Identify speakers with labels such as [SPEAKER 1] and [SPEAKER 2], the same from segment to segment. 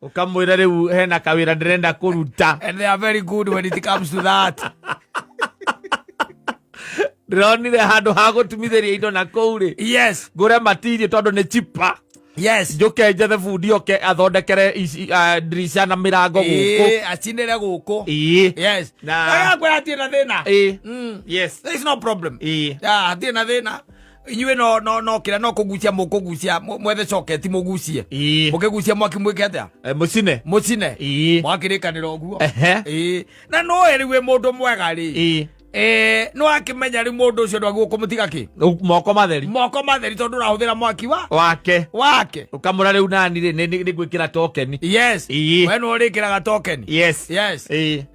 [SPEAKER 1] Ũkamwĩra rĩu hena kawĩra ndĩrenda kũruta.
[SPEAKER 2] And they are very good when it comes to that.
[SPEAKER 1] Ndĩronire handũ ha gũtumithĩria indo na kũu rĩ, ngũre matirio tondũ nĩ chipa, njũke njethe bundi oke athondekere ndirica na mĩrango gũkũ.
[SPEAKER 2] Ĩĩ, acinĩre gũkũ. Agakwĩra hatirĩ na thĩna. There is no problem. Yeah, hatirĩ na thĩna. Inyuĩ no kĩrĩa no kũgucia mũkũgucia, mwethe coketi mũgucie. Mũkĩgucia mwaki mwĩke atĩa?
[SPEAKER 1] Mũcine.
[SPEAKER 2] Mũcine. Mwakĩrĩkanĩra ũguo. Ĩĩ. Na no rĩu wĩ mũndũ mwega rĩ. No akĩmenya rĩu mũndũ ũcio ndwagĩrĩirwo kũmũtiga kĩ?
[SPEAKER 1] Moko matheri.
[SPEAKER 2] Moko matheri tondũ ũrahũthĩra mwaki wa
[SPEAKER 1] wake.
[SPEAKER 2] Wake.
[SPEAKER 1] Ũkamũra rĩu nani rĩ, nĩ ngwĩkĩra token.
[SPEAKER 2] We nĩ ũrĩkĩraga token.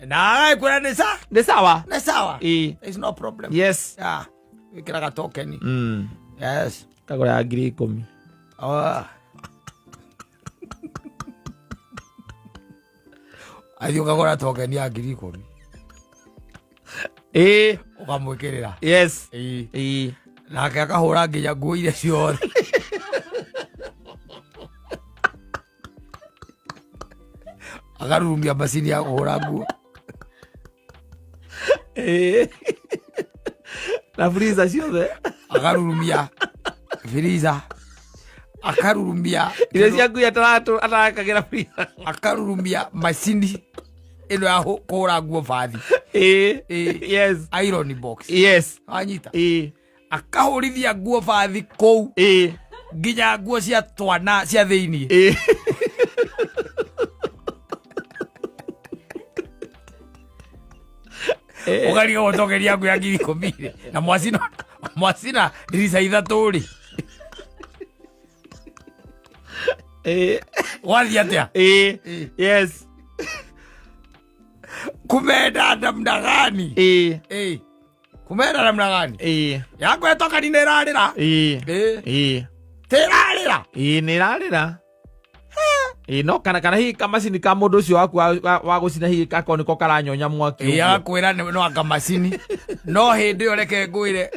[SPEAKER 2] Na agagĩkwĩra nĩ sa?
[SPEAKER 1] Nĩ sawa.
[SPEAKER 2] Nĩ sawa. There is no problem. Yeah. Wĩkĩraga token.
[SPEAKER 1] Kagũra ya 10,000.
[SPEAKER 2] Athiĩ ũkagũra token ya 10,000. Ũkamwĩkĩrĩra. Nake akahũra nginya nguo iria ciothe. Akarurumia macini ya kũhũra nguo.
[SPEAKER 1] Na freezer ciothe.
[SPEAKER 2] Akarurumia freezer. Akarurumia
[SPEAKER 1] irio cia ngui atarakagĩra freezer.
[SPEAKER 2] Akarurumia macini ĩno ya kũhũra nguo bathi. Iron box. Anyita. Akahũrithia nguo bathi kũu. Nginya nguo cia twana cia thĩiniĩ. Ũgariga gũcokeria nguo ya 10,000 rĩ. Na mwacina ndirica ithatũ rĩ. Wathiĩ atĩa? Kumenda namna gani? Kumenda namna gani? Yakwa ĩtoka nĩ ĩrarĩra. Tĩrarĩra.
[SPEAKER 1] Nĩ ĩrarĩra. No kana hihi kamacini ka mũndũ ũcio waku wa gũcina hihi gakorwo nĩko karanyonya mwaki ũguo.
[SPEAKER 2] Agakwĩra no anga macini. No hĩndĩ ĩyo reke ngwĩre.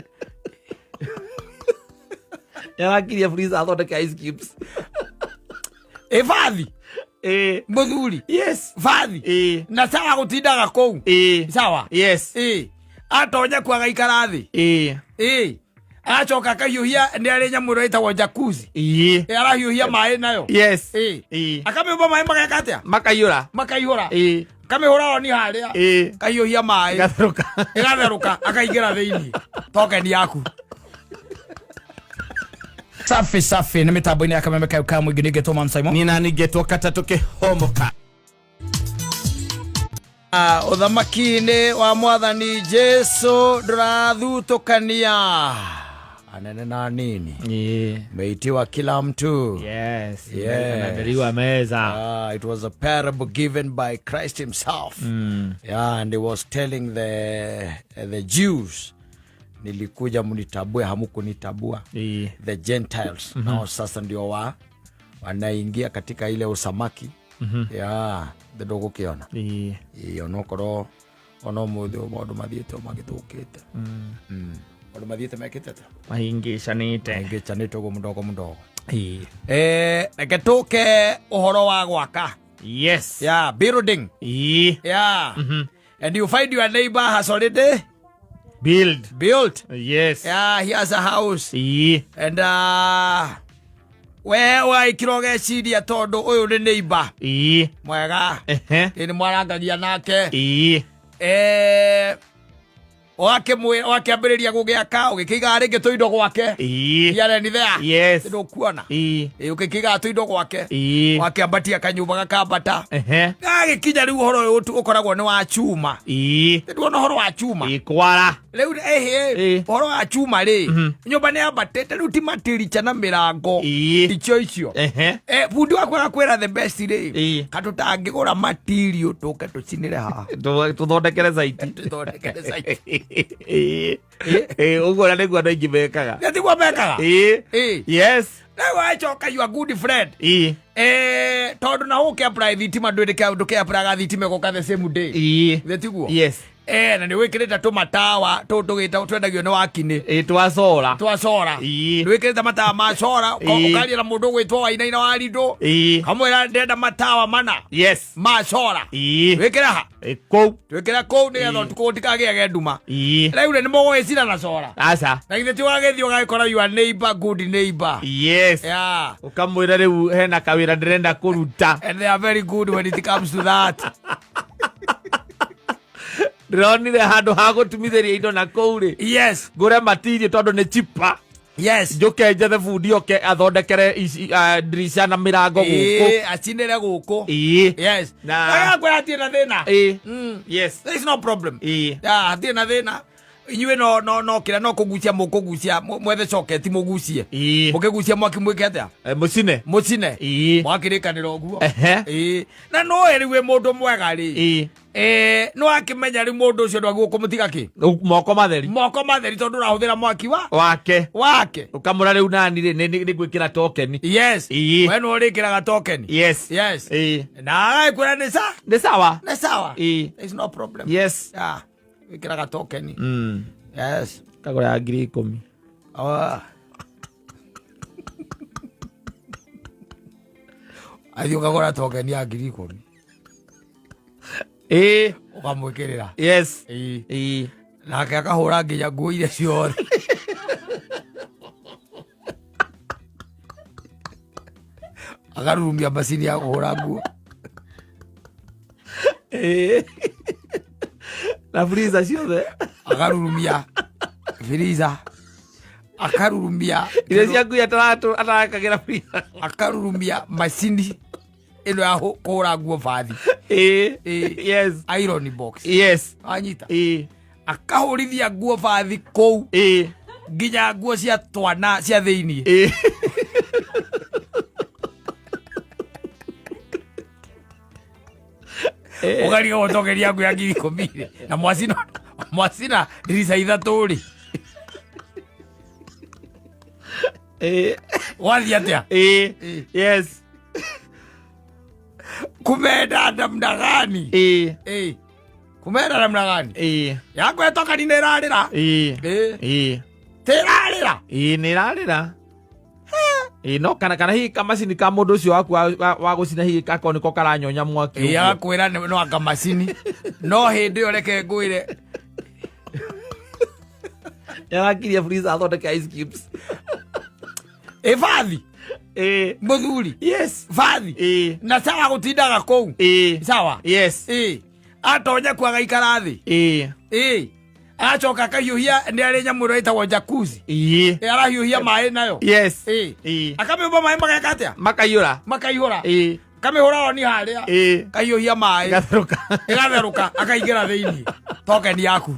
[SPEAKER 1] Nĩarakirie freezer athondeke ice cubes.
[SPEAKER 2] Bathi. Mũthuri. Bathi. Na sawa gũtindaga kũu. Sawa. Atonya kuo agaikara thĩ. Acoka akahiũhia, nĩ arĩ nyamũ ĩrĩa ĩtagwo jacuzzi. Arahiũhia maĩ nayo. Akamĩũmba maĩ mageka atĩa?
[SPEAKER 1] Makaiyũra.
[SPEAKER 2] Makaihũra. Kamĩhũra oni harĩa. Kahiũhia maĩ.
[SPEAKER 1] Ĩgatherũka.
[SPEAKER 2] Ĩgatherũka, akaingĩra thĩinĩ. Token yaku. Safi safi nĩ mĩtambo-inĩ ya kameme kayo ka mũingĩ ningĩ Thomas Simon.
[SPEAKER 1] Niĩ nani ngetwo katatũ kĩhomoka.
[SPEAKER 2] Ũthamaki-inĩ wa Mwathani Jesu ndũrathutũkania anene na anini. Meitiwa kila mtu.
[SPEAKER 1] Ameandaliwa meza.
[SPEAKER 2] It was a parable given by Christ himself. Yeah, and he was telling the Jews, nilikuja mnitabue, hamukunitabua. The Gentiles. Nao sasa ndio wanaingia katika ile usamaki. Yeah, ndũgũkĩona. Ĩĩ, onokorwo ona ũmũthĩ ũyũ maũndũ mathiĩte o magĩthũkĩte. Maũndũ mathiĩte mekĩte atĩa?
[SPEAKER 1] Mahĩngĩcanĩte.
[SPEAKER 2] Mahĩngĩcanĩte ũguo mũdogo mũdogo. Reke tũke ũhoro wa gwaka. Yeah, building. Yeah. And you find your neighbor has already
[SPEAKER 1] Build.
[SPEAKER 2] Built. Yeah, he has a house. And we waikira ũgeciria tondũ ũyũ nĩ neighbor. Mwega. Ĩ nĩ mwarangagia nake. Wakĩambĩrĩria gũgĩaka, ũgĩkĩigaga rĩngĩ tũindo gwake. Here and there. Ndũkuona. Ũgĩkĩigaga tũindo gwake. Wakĩambatia kanyũmba gakambata. Gagĩkinya rĩu ũhoro ũyũ ũkoragwo nĩ wa chuma. Nĩnduona ũhoro wa chuma.
[SPEAKER 1] Kwara.
[SPEAKER 2] Rĩu, ũhoro wa chuma rĩ, nyũmba nĩ yambatĩte rĩu ti matiricha na mĩrango. Icio icio. Bundi wakwa agakwĩra the best rĩ. Ka tũtangĩgũra material tũke tũcinĩre haha.
[SPEAKER 1] Tũthondekere site.
[SPEAKER 2] Tũthondekere site.
[SPEAKER 1] Ũguo na nĩguo andũ aingĩ mekaga.
[SPEAKER 2] Nĩ tiguo mekaga? Rĩu wacoka your good friend. Tondũ na ũkĩ apply thitima ndũkĩ apply thitima ĩgoka the same day. Nĩ tiguo? Na nä wä kä rä te tå matawa tå tå gä twendagio nä wakinä
[SPEAKER 1] Ĩ, twa cora.
[SPEAKER 2] Twa cora.
[SPEAKER 1] Ĩ.
[SPEAKER 2] Nä wä kä rä te matawa ma cora.
[SPEAKER 1] Ĩ.
[SPEAKER 2] Å karia na må ndå gwä two wainaina wa rindå.
[SPEAKER 1] Ĩ.
[SPEAKER 2] Kamwä ra ndenda matawa mana
[SPEAKER 1] Yes.
[SPEAKER 2] ma cora.
[SPEAKER 1] Ĩ.
[SPEAKER 2] Wä kä re ha?
[SPEAKER 1] Ĩ, kũu.
[SPEAKER 2] Twä kä re kå u nä getha å tukå gå tikagä nduma.
[SPEAKER 1] Ĩ.
[SPEAKER 2] Rä u rä nä må gå gä cina na cora.
[SPEAKER 1] Aca.
[SPEAKER 2] Na githä ti å gagä thiä å gagä kora your neighbor, good neighbor.
[SPEAKER 1] Yes.
[SPEAKER 2] Yeah.
[SPEAKER 1] Ũkamwĩra rĩu hena kawĩra ndĩrenda kũruta.
[SPEAKER 2] And they are very good when it comes to that.
[SPEAKER 1] Ndĩronire handũ ha gũtumithĩria indo na kũu rĩ, ngũre matirio tondũ nĩ chipa, njũke njethe bundi oke athondekere ndirica na mĩrango gũkũ.
[SPEAKER 2] Ĩ, acinĩre gũkũ.
[SPEAKER 1] Ĩ.
[SPEAKER 2] Yes.
[SPEAKER 1] Na-
[SPEAKER 2] Agakwĩra hatirĩ na thĩna.
[SPEAKER 1] Ĩ. Yes.
[SPEAKER 2] There is no problem.
[SPEAKER 1] Ĩ.
[SPEAKER 2] Yeah, hatirĩ na thĩna. Inyuĩ no kĩrĩa no kũgucia mũkũgucia, mwethe coketi mũgucie.
[SPEAKER 1] Ĩ.
[SPEAKER 2] Mũkĩgucia mwaki mwĩke atĩa?
[SPEAKER 1] Eh, mũcine.
[SPEAKER 2] Mũcine.
[SPEAKER 1] Ĩ.
[SPEAKER 2] Mwakĩrĩkanĩra ũguo.
[SPEAKER 1] Ehe.
[SPEAKER 2] Ĩ. Na no rĩu wĩ mũndũ mwega rĩ.
[SPEAKER 1] Ĩ.
[SPEAKER 2] No akĩmenya rĩu mũndũ ũcio ndwagĩrĩirwo kũmũtiga kĩ?
[SPEAKER 1] Moko matheri.
[SPEAKER 2] Moko matheri tondũ ũrahũthĩra mwaki wa
[SPEAKER 1] Wake.
[SPEAKER 2] Wake.
[SPEAKER 1] Ũkamũra rĩu nani rĩ nĩ ngwĩkĩra tokeni.
[SPEAKER 2] Yes.
[SPEAKER 1] Ĩ.
[SPEAKER 2] We nĩ ũrĩkĩraga token.
[SPEAKER 1] Yes.
[SPEAKER 2] Yes.
[SPEAKER 1] Ĩ.
[SPEAKER 2] Na agagĩkwĩra nĩ sa
[SPEAKER 1] Nĩ sawa.
[SPEAKER 2] Nĩ sawa.
[SPEAKER 1] Ĩ.
[SPEAKER 2] There is no problem.
[SPEAKER 1] Yes.
[SPEAKER 2] Yeah. Wĩkĩraga token. Yes.
[SPEAKER 1] Kagũra ya 10,000.
[SPEAKER 2] Oh. Athiĩ ũkagũra token ya 10,000.
[SPEAKER 1] Ĩ.
[SPEAKER 2] Ũkamwĩkĩrĩra.
[SPEAKER 1] Yes.
[SPEAKER 2] Ĩ.
[SPEAKER 1] Ĩ.
[SPEAKER 2] Nake akahũra nginya nguo iria ciothe. Akarurumia macini ya kũhũra nguo.
[SPEAKER 1] Ĩ. Na freezer ciothe.
[SPEAKER 2] Akarurumia freezer, akarurumia
[SPEAKER 1] iria cia ngui atarakagĩra freezer.
[SPEAKER 2] Akarurumia macini ĩno ya kũhũra nguo bathi.
[SPEAKER 1] Ĩ.
[SPEAKER 2] Ĩ.
[SPEAKER 1] Yes.
[SPEAKER 2] Iron box.
[SPEAKER 1] Yes.
[SPEAKER 2] Anyita.
[SPEAKER 1] Ĩ.
[SPEAKER 2] Akahũrithia nguo bathi kũu.
[SPEAKER 1] Ĩ.
[SPEAKER 2] Nginya nguo cia twana cia thĩiniĩ.
[SPEAKER 1] Ĩ.
[SPEAKER 2] Ũgariga gũtokeria nguo ya 10,000 rĩ, na mwacina mwacina ndirica ithatũ rĩ.
[SPEAKER 1] Ĩ.
[SPEAKER 2] Gwathiĩ atĩa?
[SPEAKER 1] Ĩ.
[SPEAKER 2] Ĩ.
[SPEAKER 1] Yes.
[SPEAKER 2] Kumeenda namna gani?
[SPEAKER 1] Ĩ.
[SPEAKER 2] Ĩ. Kumeenda namna gani?
[SPEAKER 1] Ĩ.
[SPEAKER 2] Yakwa tokani nĩ ĩrarĩra.
[SPEAKER 1] Ĩ.
[SPEAKER 2] Ĩ.
[SPEAKER 1] Ĩ.
[SPEAKER 2] Tĩ ĩrarĩra.
[SPEAKER 1] Ĩ, nĩ ĩrarĩra. Ĩ, no kana hihi kamacini ka mũndũ ũcio waku wa gũcina hihi gakorwo nĩko karanyonya mwaki
[SPEAKER 2] Ĩ,
[SPEAKER 1] ũguo.
[SPEAKER 2] Agakwĩra no anga macini no hĩndĩ ĩyo reke ngwĩre.
[SPEAKER 1] Nĩarakirie freezer athondeke ice cubes.
[SPEAKER 2] Ĩ, bathi.
[SPEAKER 1] Ĩ.
[SPEAKER 2] Mũthuri.
[SPEAKER 1] Yes.
[SPEAKER 2] Bathi.
[SPEAKER 1] Ĩ.
[SPEAKER 2] Na sawa gũtindaga kũu.
[SPEAKER 1] Ĩ.
[SPEAKER 2] Sawa.
[SPEAKER 1] Yes.
[SPEAKER 2] Ĩ, atonya ku agaikara thĩ.
[SPEAKER 1] Ĩ.
[SPEAKER 2] Ĩ, agacoka akahiũhia, nĩ arĩ nyamũ ĩno ĩtagwo jacuzzi.
[SPEAKER 1] Ĩ.
[SPEAKER 2] Ĩ, arahiũhia maĩ nayo.
[SPEAKER 1] Yes.
[SPEAKER 2] Ĩ.
[SPEAKER 1] Ĩ.
[SPEAKER 2] Akamĩũmba maĩ mageka atĩa?
[SPEAKER 1] Makaiyũra.
[SPEAKER 2] Makaihũra.
[SPEAKER 1] Ĩ.
[SPEAKER 2] Kamĩhũra oni harĩa.
[SPEAKER 1] Ĩ.
[SPEAKER 2] Kahiũhia maĩ.
[SPEAKER 1] Ĩgatherũka.
[SPEAKER 2] Ĩgatherũka, akaingĩra thĩiniĩ tokeni yaku.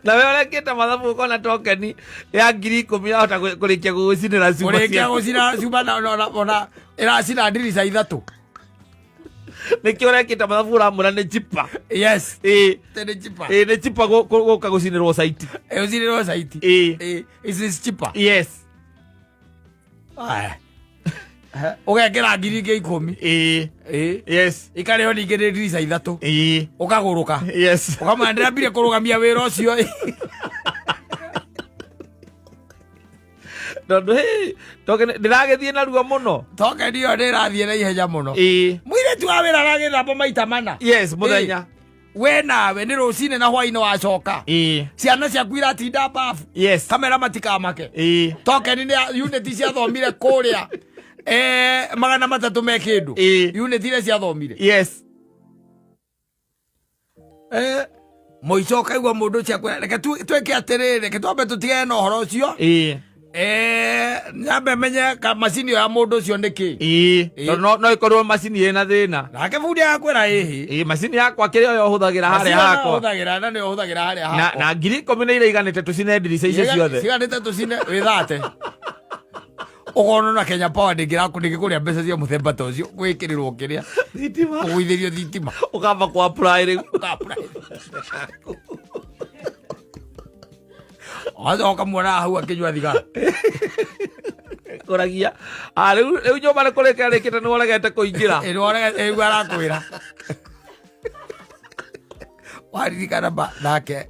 [SPEAKER 1] Na we ũrekĩte mathabu ũkona tokeni ya 10,000 yahota kũrĩkia gũgũcinĩra cuma
[SPEAKER 2] kũrĩkia
[SPEAKER 1] ciaku.
[SPEAKER 2] Gũcina cuma ona ĩracina ndirica ithatũ.
[SPEAKER 1] Nĩkĩo ũrekĩte mathabu ũramwĩra nĩ chipa.
[SPEAKER 2] Yes.
[SPEAKER 1] Ĩ.
[SPEAKER 2] Nĩ chipa.
[SPEAKER 1] Ĩ, nĩ chipa gũka gũcinĩrwo site.
[SPEAKER 2] Ĩcinĩrwo site.
[SPEAKER 1] Ĩ.
[SPEAKER 2] Ĩ, is cheaper.
[SPEAKER 1] Yes.
[SPEAKER 2] Aya. Ũgekĩra 10,000.
[SPEAKER 1] Ĩ.
[SPEAKER 2] Ĩ.
[SPEAKER 1] Yes.
[SPEAKER 2] Ikarĩo ningĩ nĩ ndirica ithatũ.
[SPEAKER 1] Ĩ.
[SPEAKER 2] Ũkagũrũka.
[SPEAKER 1] Yes.
[SPEAKER 2] Ũkamwĩra ndĩrambire kũrũgamia wĩra ũcio.
[SPEAKER 1] Tondũ hĩ tokeni ndĩragĩthiĩ narua mũno.
[SPEAKER 2] Tokeni ĩyo nĩ ĩrathiĩ na ihenya mũno.
[SPEAKER 1] Ĩ.
[SPEAKER 2] Mũirĩtu wa wĩra aragĩthamba maita mana.
[SPEAKER 1] Yes, mũthenya.
[SPEAKER 2] Ĩ. We nawe nĩ rũcinĩ na hwainĩ wacoka.
[SPEAKER 1] Ĩ.
[SPEAKER 2] Ciana ciaku iratinda bafu.
[SPEAKER 1] Yes.
[SPEAKER 2] Kamera matikamake.
[SPEAKER 1] Ĩ.
[SPEAKER 2] Tokeni nĩ unit ciathomire kũrĩa 300 me kĩndũ.
[SPEAKER 1] Ĩ.
[SPEAKER 2] Unit iria ciathomire.
[SPEAKER 1] Yes.
[SPEAKER 2] Mũico ũkaigua mũndũ ũcio akwĩra reke twĩke atĩrĩrĩ, reke twambe tũtigane na ũhoro ũcio.
[SPEAKER 1] Ĩ.
[SPEAKER 2] Nyambe menye ka macini ĩyo ya mũndũ ũcio nĩ kĩ.
[SPEAKER 1] Ĩ.
[SPEAKER 2] Ĩ.
[SPEAKER 1] Tondũ no ĩkorwo macini ĩna thĩna.
[SPEAKER 2] Nake bundi agakwĩra ĩhĩ.
[SPEAKER 1] Ĩ, macini yakwa kĩrĩa yo hũthagĩra harĩa
[SPEAKER 2] Macini ĩyo
[SPEAKER 1] hakwa.
[SPEAKER 2] hũthagĩra na nĩyo hũthagĩra harĩa
[SPEAKER 1] Na
[SPEAKER 2] hakwa.
[SPEAKER 1] na 10,000 nĩ iraiganĩte tũcine ndirica icio ciothe.
[SPEAKER 2] Ciganĩte tũcine wĩthate. Ũkona na Kenya Power ndĩngĩkũrĩa mbeca cia mũthemba ta ũcio gwĩkĩrĩrwo kĩrĩa.
[SPEAKER 1] Thitima.
[SPEAKER 2] Kũgũithĩrio thitima.
[SPEAKER 1] Ũkamba kũ apply rĩu.
[SPEAKER 2] Ũka apply. Wacoka muona hau akĩnyua thigara.
[SPEAKER 1] Kũragia. Ah, rĩu nyũmba nĩ kũrĩka rĩkĩte nĩ ũregete kũingĩra.
[SPEAKER 2] Ĩ, nĩ ũregete, rĩu arakwĩra. Waririkana nake.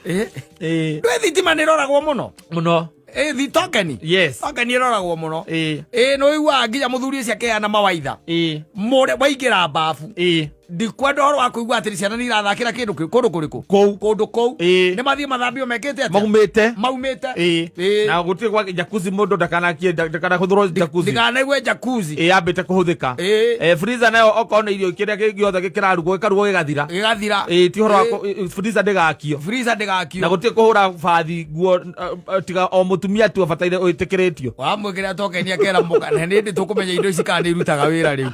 [SPEAKER 1] Ĩĩ.
[SPEAKER 2] Ndwĩ thitima nĩ ĩroragwo mũno.
[SPEAKER 1] Mũno.
[SPEAKER 2] Ĩ thi tokeni.
[SPEAKER 1] Yes.
[SPEAKER 2] Tokeni ĩroragwo mũno.
[SPEAKER 1] Ĩĩ.
[SPEAKER 2] Ĩ nĩ ũiguaga nginya mũthuri ũcio akĩheana mawaitha.
[SPEAKER 1] Ĩĩ.
[SPEAKER 2] Mũrĩa waingĩra babu.
[SPEAKER 1] Ĩĩ.
[SPEAKER 2] Ndikwenda ũhoro wa kũigua atĩ ciana nĩ irathakĩra kĩndũ kĩu kũndũ kũrĩkũ?
[SPEAKER 1] Kũu.
[SPEAKER 2] Kũndũ kũu.
[SPEAKER 1] Ĩĩ.
[SPEAKER 2] Nĩ mathiĩ mathambio mekĩte atĩa?
[SPEAKER 1] Maumĩte.
[SPEAKER 2] Maumĩte.
[SPEAKER 1] Ĩĩ.
[SPEAKER 2] Ĩĩ.
[SPEAKER 1] Na gũtirĩ gwa jacuzzi mũndũ ndakanakie ndakanahũthĩrwo jacuzzi.
[SPEAKER 2] Ndikanaigue jacuzzi.
[SPEAKER 1] Ĩĩ yambĩte kũhũthĩka.
[SPEAKER 2] Ĩĩ.
[SPEAKER 1] Freezer nayo okorwo nĩ irio kĩrĩa gĩothe gĩkĩrarugwo gĩkarugwo gĩgathira.
[SPEAKER 2] Gĩgathira.
[SPEAKER 1] Ĩĩ ti ũhoro wa freezer ndĩgakio.
[SPEAKER 2] Freezer ndĩgakio.
[SPEAKER 1] Na gũtirĩ kũhũra bathi nguo tiga o mũtumia tu abataire wĩtĩkĩrĩtio.
[SPEAKER 2] Wamwĩkĩra tokeni akera mũka na nĩ hĩndĩ tũkũmenya indo ici kana nĩ irutaga wĩra rĩu.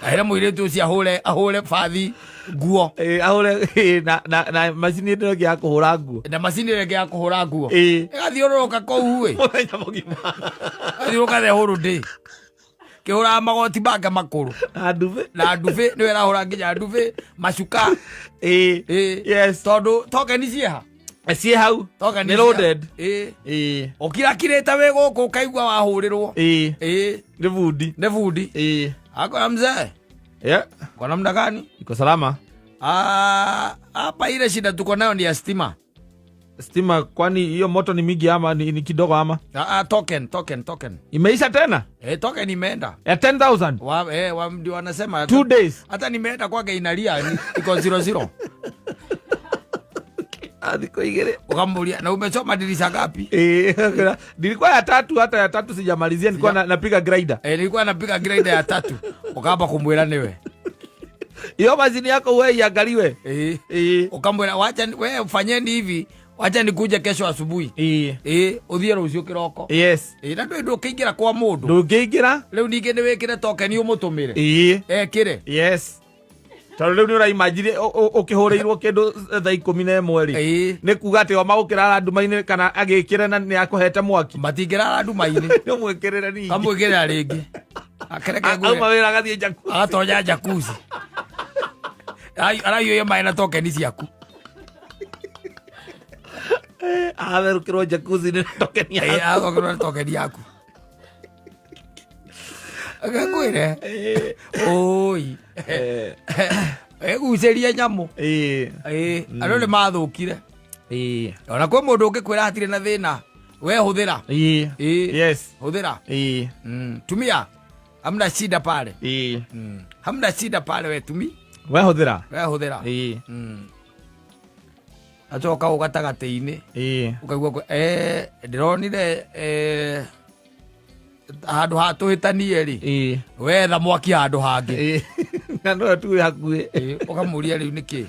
[SPEAKER 2] Ahĩra mũirĩtu ũcio ahũre bathi nguo.
[SPEAKER 1] Ĩĩ ahũre ĩĩ, na macini ĩno ĩngĩ ya kũhũra nguo.
[SPEAKER 2] Na macini ĩyo ĩngĩ ya kũhũra nguo.
[SPEAKER 1] Ĩĩ.
[SPEAKER 2] Ĩgathiũrũrũka kũu ĩ.
[SPEAKER 1] Mũthenya mũgima.
[SPEAKER 2] Ĩgathiũrũrũka the whole day. Kĩhũraga magoti make makũrũ.
[SPEAKER 1] Na ndube.
[SPEAKER 2] Na ndube nĩwe ĩrahũra nginya ndube, macuka.
[SPEAKER 1] Ĩĩ.
[SPEAKER 2] Ĩĩ.
[SPEAKER 1] Yes.
[SPEAKER 2] Tondũ tokeni ciĩha.
[SPEAKER 1] Ciĩ hau.
[SPEAKER 2] Tokeni
[SPEAKER 1] Nĩ loaded.
[SPEAKER 2] Ĩĩ.
[SPEAKER 1] Ĩĩ.
[SPEAKER 2] Ũkirakirĩte wĩ gũkũ ũkaigua wahũrĩrwo.
[SPEAKER 1] Ĩĩ.
[SPEAKER 2] Ĩĩ.
[SPEAKER 1] Nĩ bundi.
[SPEAKER 2] Nĩ bundi.
[SPEAKER 1] Ĩĩ.
[SPEAKER 2] Akora mzee.
[SPEAKER 1] Yeah.
[SPEAKER 2] Kwa namna gani?
[SPEAKER 1] Iko salama.
[SPEAKER 2] Hapa ile shida tuko nayo ni ya stima.
[SPEAKER 1] Stima kwani hiyo moto ni mingi ama ni kidogo ama?
[SPEAKER 2] Token.
[SPEAKER 1] Imeisha tena?
[SPEAKER 2] Token imeenda.
[SPEAKER 1] Ya 10,000.
[SPEAKER 2] Ndio wanasema.
[SPEAKER 1] 2 days.
[SPEAKER 2] Hata nimeenda kwake inalia iko 0-0.
[SPEAKER 1] Thikũ igĩrĩ.
[SPEAKER 2] Ukamuulia na umechoma dirisha ngapi?
[SPEAKER 1] Nilikuwa ya tatu, hata ya tatu sijamalizia, nilikuwa napiga grinder.
[SPEAKER 2] Nilikuwa napiga grinder ya tatu. Ukaamba kumwira niwe.
[SPEAKER 1] Hiyo mashini yako wewe iangaliwe.
[SPEAKER 2] Ukamwira wacha wewe fanyeni hivi, wacha nikuje kesho asubuhi. Uthie rũciũ kĩroko.
[SPEAKER 1] Yes.
[SPEAKER 2] Na ndũĩ ndũkĩingĩra kwa mũndũ.
[SPEAKER 1] Ndũngĩingĩra?
[SPEAKER 2] Rĩu ningĩ nĩ wĩkĩre tokeni ũmũtũmĩre. Ekĩre.
[SPEAKER 1] Yes. Tondũ rĩu nĩ ũraimagine ũkĩhũrĩirwo kĩndũ thaa ikũmi na ĩmwe rĩ. Nĩ kuga atĩ o magũkĩrara nduma-inĩ kana agĩkĩre na nĩ akũhete mwaki.
[SPEAKER 2] Matingĩrara nduma-inĩ.
[SPEAKER 1] Nĩ ũmwĩkĩrĩre ningĩ.
[SPEAKER 2] Kamwĩkĩrĩra rĩngĩ. Akereke
[SPEAKER 1] Auma wĩra agathiĩ jacuzzi.
[SPEAKER 2] Agatonya jacuzzi. Araiyũria maĩ na tokeni ciaku.
[SPEAKER 1] Atherũkĩrwo jacuzzi nĩ tokeni yaku.
[SPEAKER 2] Atherũkĩrwo nĩ tokeni yaku. Agakwĩre. Oi. Egucĩria nyamũ. Andũ nĩ mathũkire. Ona kwĩ mũndũ ũngĩkwĩra hatirĩ na thĩna, we hũthĩra.
[SPEAKER 1] Yes.
[SPEAKER 2] Hũthĩra. Tumia. Hamna shida pale. Hamna shida pale we tumi.
[SPEAKER 1] We hũthĩra.
[SPEAKER 2] We hũthĩra. Acoka hau gatagatĩ-inĩ. Ũkaigua ndĩronire, handũ ha tũhĩtanie rĩ. Wetha mwaki handũ hangĩ.
[SPEAKER 1] Na no tu hakuhĩ.
[SPEAKER 2] Ũkamũria rĩu nĩkĩ?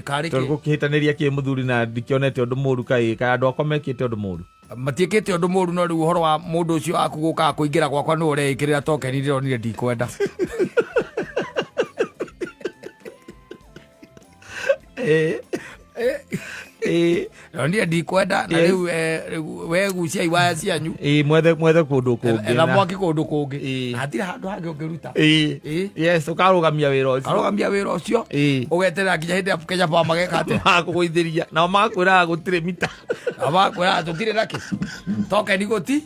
[SPEAKER 2] Karĩ
[SPEAKER 1] Tondũ
[SPEAKER 2] kĩ?
[SPEAKER 1] gũkĩhĩtanĩria kĩ mũthuri na ndikĩonete ũndũ mũũru kaĩ, kaĩ andũ akwa mekĩte ũndũ mũũru.
[SPEAKER 2] Matiĩkĩte ũndũ mũũru, no rĩu ũhoro wa mũndũ ũcio waku gũkaga kũingĩra gwakwa nĩwe ũreĩkĩrĩra tokeni ndĩronire ndikwenda. Ndĩronire ndikwenda, na rĩu we gucia iwaya cianyu.
[SPEAKER 1] Mwethe kũndũ kũngĩ
[SPEAKER 2] Etha
[SPEAKER 1] na-
[SPEAKER 2] mwaki kũndũ kũngĩ. Na hatirĩ handũ hangĩ ũngĩruta.
[SPEAKER 1] Yes, ũkarũgamia wĩra ũcio.
[SPEAKER 2] Ũkarũgamia wĩra ũcio. Ũgeterera nginya hĩndĩ ĩrĩa Kenya Power mageka atĩa?
[SPEAKER 1] Makũgũithĩria. Nao makwĩraga gũtirĩ mita.
[SPEAKER 2] Nao makwĩraga tũtirĩ nakĩ. Tokeni gũti.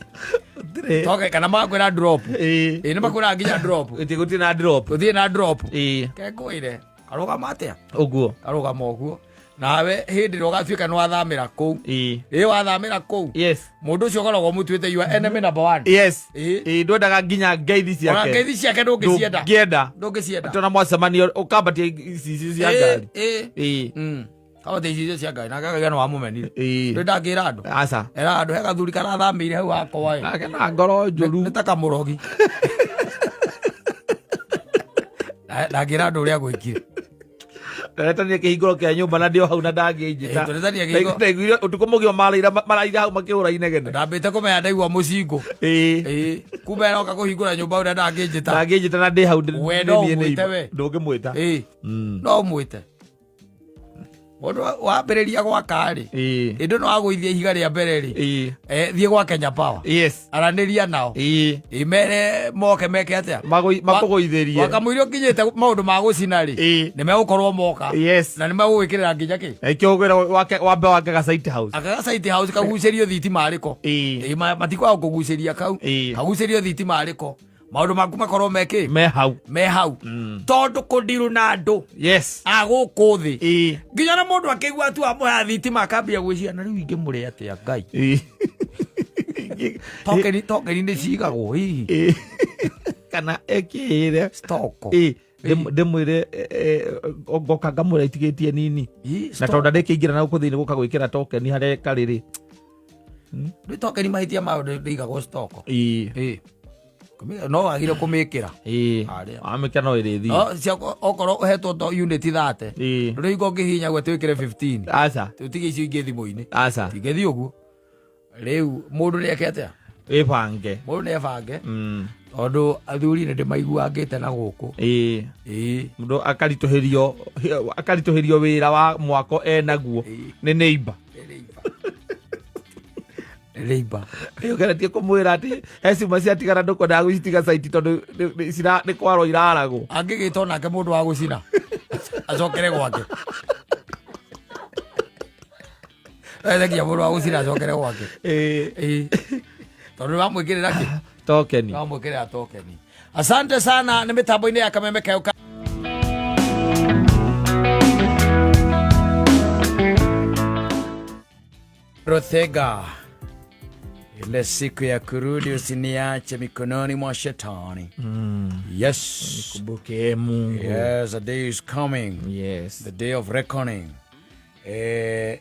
[SPEAKER 1] Gũtirĩ.
[SPEAKER 2] Token, kana makwĩra drop. Nĩ makwĩraga nginya drop.
[SPEAKER 1] Gũtirĩ na drop.
[SPEAKER 2] Gũtirĩ na drop. Ke ngwĩre, karũgama atĩa?
[SPEAKER 1] Ũguo.
[SPEAKER 2] Karũgama ũguo. Nawe hĩndĩ ĩrĩa ũgatuĩka nĩ wathamĩra kũu. Ĩ wathamĩra kũu.
[SPEAKER 1] Yes.
[SPEAKER 2] Mũndũ ũcio ũkoragwo ũmũtuĩte your enemy number one.
[SPEAKER 1] Yes. Ndwendaga nginya ngeithi ciake.
[SPEAKER 2] Ona ngeithi ciake ndũngĩcienda.
[SPEAKER 1] Ndũngĩenda.
[SPEAKER 2] Ndũngĩcienda.
[SPEAKER 1] Tondũ mwacemanio ũkambatia icicio cia ngari.
[SPEAKER 2] Kambatia icicio cia ngari, nake akauga nĩ wamũmenire. Ndũĩ ndangĩra andũ.
[SPEAKER 1] Aca.
[SPEAKER 2] Era andũ he gathuri karathamĩire hau hakwa ĩ.
[SPEAKER 1] Nake na ngoro njũru.
[SPEAKER 2] Nĩ ta kamũrogi. Ndangĩra andũ ũrĩa gwĩkire.
[SPEAKER 1] Ndaretania kĩhingũro kĩa nyũmba na ndĩ o hau na ndangĩnjĩta.
[SPEAKER 2] Tũretania kĩhingũro.
[SPEAKER 1] Ndaiguire ũtukũ mũgima maraira hau makĩhũra inegene.
[SPEAKER 2] Ndambĩte kũmenya ndaigua mũcingũ. Kumbe aroka kũhingũra nyũmba ũrĩa ndangĩnjĩta.
[SPEAKER 1] Ndangĩnjĩta na ndĩ hau
[SPEAKER 2] We no
[SPEAKER 1] ndĩ niĩ
[SPEAKER 2] ũmwĩte
[SPEAKER 1] neighbor.
[SPEAKER 2] we.
[SPEAKER 1] Ndũngĩmwĩta.
[SPEAKER 2] No ũmwĩte. Mũndũ wambĩrĩria gwaka rĩ, hĩndĩ ĩno wagũithia ihiga rĩa mbere rĩ, thiĩ gwa Kenya Power.
[SPEAKER 1] Yes.
[SPEAKER 2] Aranĩria nao. Mere moke meke atĩa?
[SPEAKER 1] Makũgũithĩrie.
[SPEAKER 2] Wakamũiria ũkinyĩte maũndũ ma gũcina rĩ, nĩ megũkorwo moka.
[SPEAKER 1] Yes.
[SPEAKER 2] Na nĩ megũgwĩkĩrĩra nginya kĩ?
[SPEAKER 1] Ĩkĩo ũkwĩra wambe wake ga site house.
[SPEAKER 2] Aka ga site house kagucĩrio thitima rĩko. Matikwaga kũgucĩria kau. Kagucĩrio thitima rĩko. Maũndũ maku makorwo mekĩ
[SPEAKER 1] Me hau.
[SPEAKER 2] Me hau, tondũ kũndirũ na andũ a gũkũ thĩ, nginya na mũndũ akĩigua tu amũhe thitima akambia gwĩciria, na rĩu ingĩmũrĩa atĩa Ngai? Tokeni, tokeni nĩ cigagwo hihi?
[SPEAKER 1] Kana ekĩĩre
[SPEAKER 2] stoko.
[SPEAKER 1] Ndĩmwĩre ngoka ngamũra itigĩtie nini na tondũ ndandĩkĩingĩra na gũkũ thĩinĩ gũka gwĩkĩra tokeni harĩa karĩrĩ.
[SPEAKER 2] Rĩu tokeni mahĩtia mayo ndĩigagwo stoko. No wagire kũmĩkĩra. Harĩa.
[SPEAKER 1] Wamĩkĩra no ĩrĩthiĩ.
[SPEAKER 2] No okorwo ũhetwo to unit 30, rĩu ingo ũngĩhihinya gwe twĩkĩre 15,
[SPEAKER 1] Aca.
[SPEAKER 2] tũtige icio ingĩ thimũ-inĩ.
[SPEAKER 1] Aca.
[SPEAKER 2] Tingĩthiĩ ũguo. Rĩu mũndũ nĩeke atĩa?
[SPEAKER 1] Ĩbange.
[SPEAKER 2] Mũndũ nĩebange, tondũ athuri nĩ ndĩmaiguangĩte na gũkũ.
[SPEAKER 1] Mũndũ akaritũhĩrio wĩra wa mwako enaguo nĩ neighbor.
[SPEAKER 2] Neighbor.
[SPEAKER 1] Ũgeretie kũmwĩra atĩ he cuma ciatigara, ndũkwendaga gũcitiga site tondũ nĩ kwarwo iraragwo.
[SPEAKER 2] Angĩgĩtwo nake mũndũ wa gũcina acokere gwake, ethagia mũndũ wa gũcina acokere gwake. Tondũ wamwĩkĩrĩra kĩ?
[SPEAKER 1] Tokeni.
[SPEAKER 2] Wamwĩkĩrĩra tokeni. Asante sana. Nĩ mĩtambo-inĩ ya Kameme Kayũ Rothega, ile siku ya kurudi usiniache mikononi mwa shetani. Yes.
[SPEAKER 1] Kumbuke Mungu.
[SPEAKER 2] Yes, the day is coming. The day of reckoning.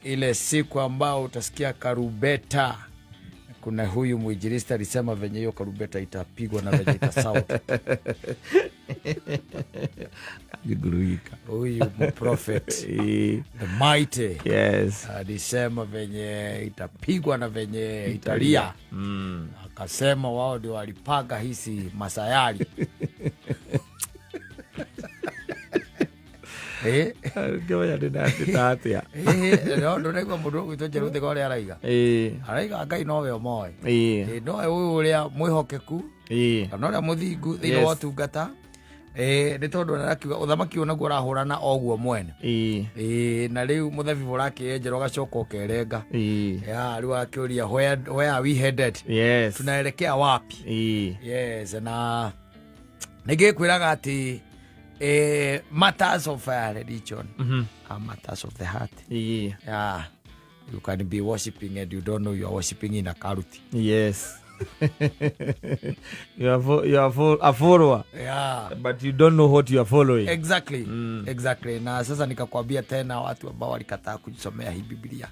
[SPEAKER 2] Ile siku ambao utasikia karubeta. Kuna huyu mwinjilisti alisema venye hiyo karubeta itapigwa na venye itasound.
[SPEAKER 1] Giguruika.
[SPEAKER 2] Huyu prophet, the mighty, alisema venye itapigwa na venye italia. Akasema wao ndio walipanga hizi masayari.
[SPEAKER 1] Ngĩmenya ndĩna atĩa.
[SPEAKER 2] No ndũraigua mũndũ ũgwĩtwo Njerũthĩga ũrĩa araiga? Araiga Ngai nowe ũmoĩ. Nowe ũyũ ũrĩa mwĩhokeku kana ũrĩa mũthingu thĩinĩ wa ũtungata. Nĩ tondũ arakiuga ũthamaki ũyũ naguo ũrahũrana oguo mwene. Na rĩu mũthabibũ ũrakĩenjerwo ũgacoka ũkerenga. Ya rĩu akĩũria, where are we headed? Tunaelekea wapi? Yes, na nĩngĩkwĩraga atĩ matters of religion are matters of the heart. Yeah. You can be worshiping and you don't know you are worshiping in a cult.
[SPEAKER 1] Yes, you are a follower, but you don't know what you are following.
[SPEAKER 2] Exactly. Na sasa nikakwambia tena watu ambao walikataa kujisomea hii Biblia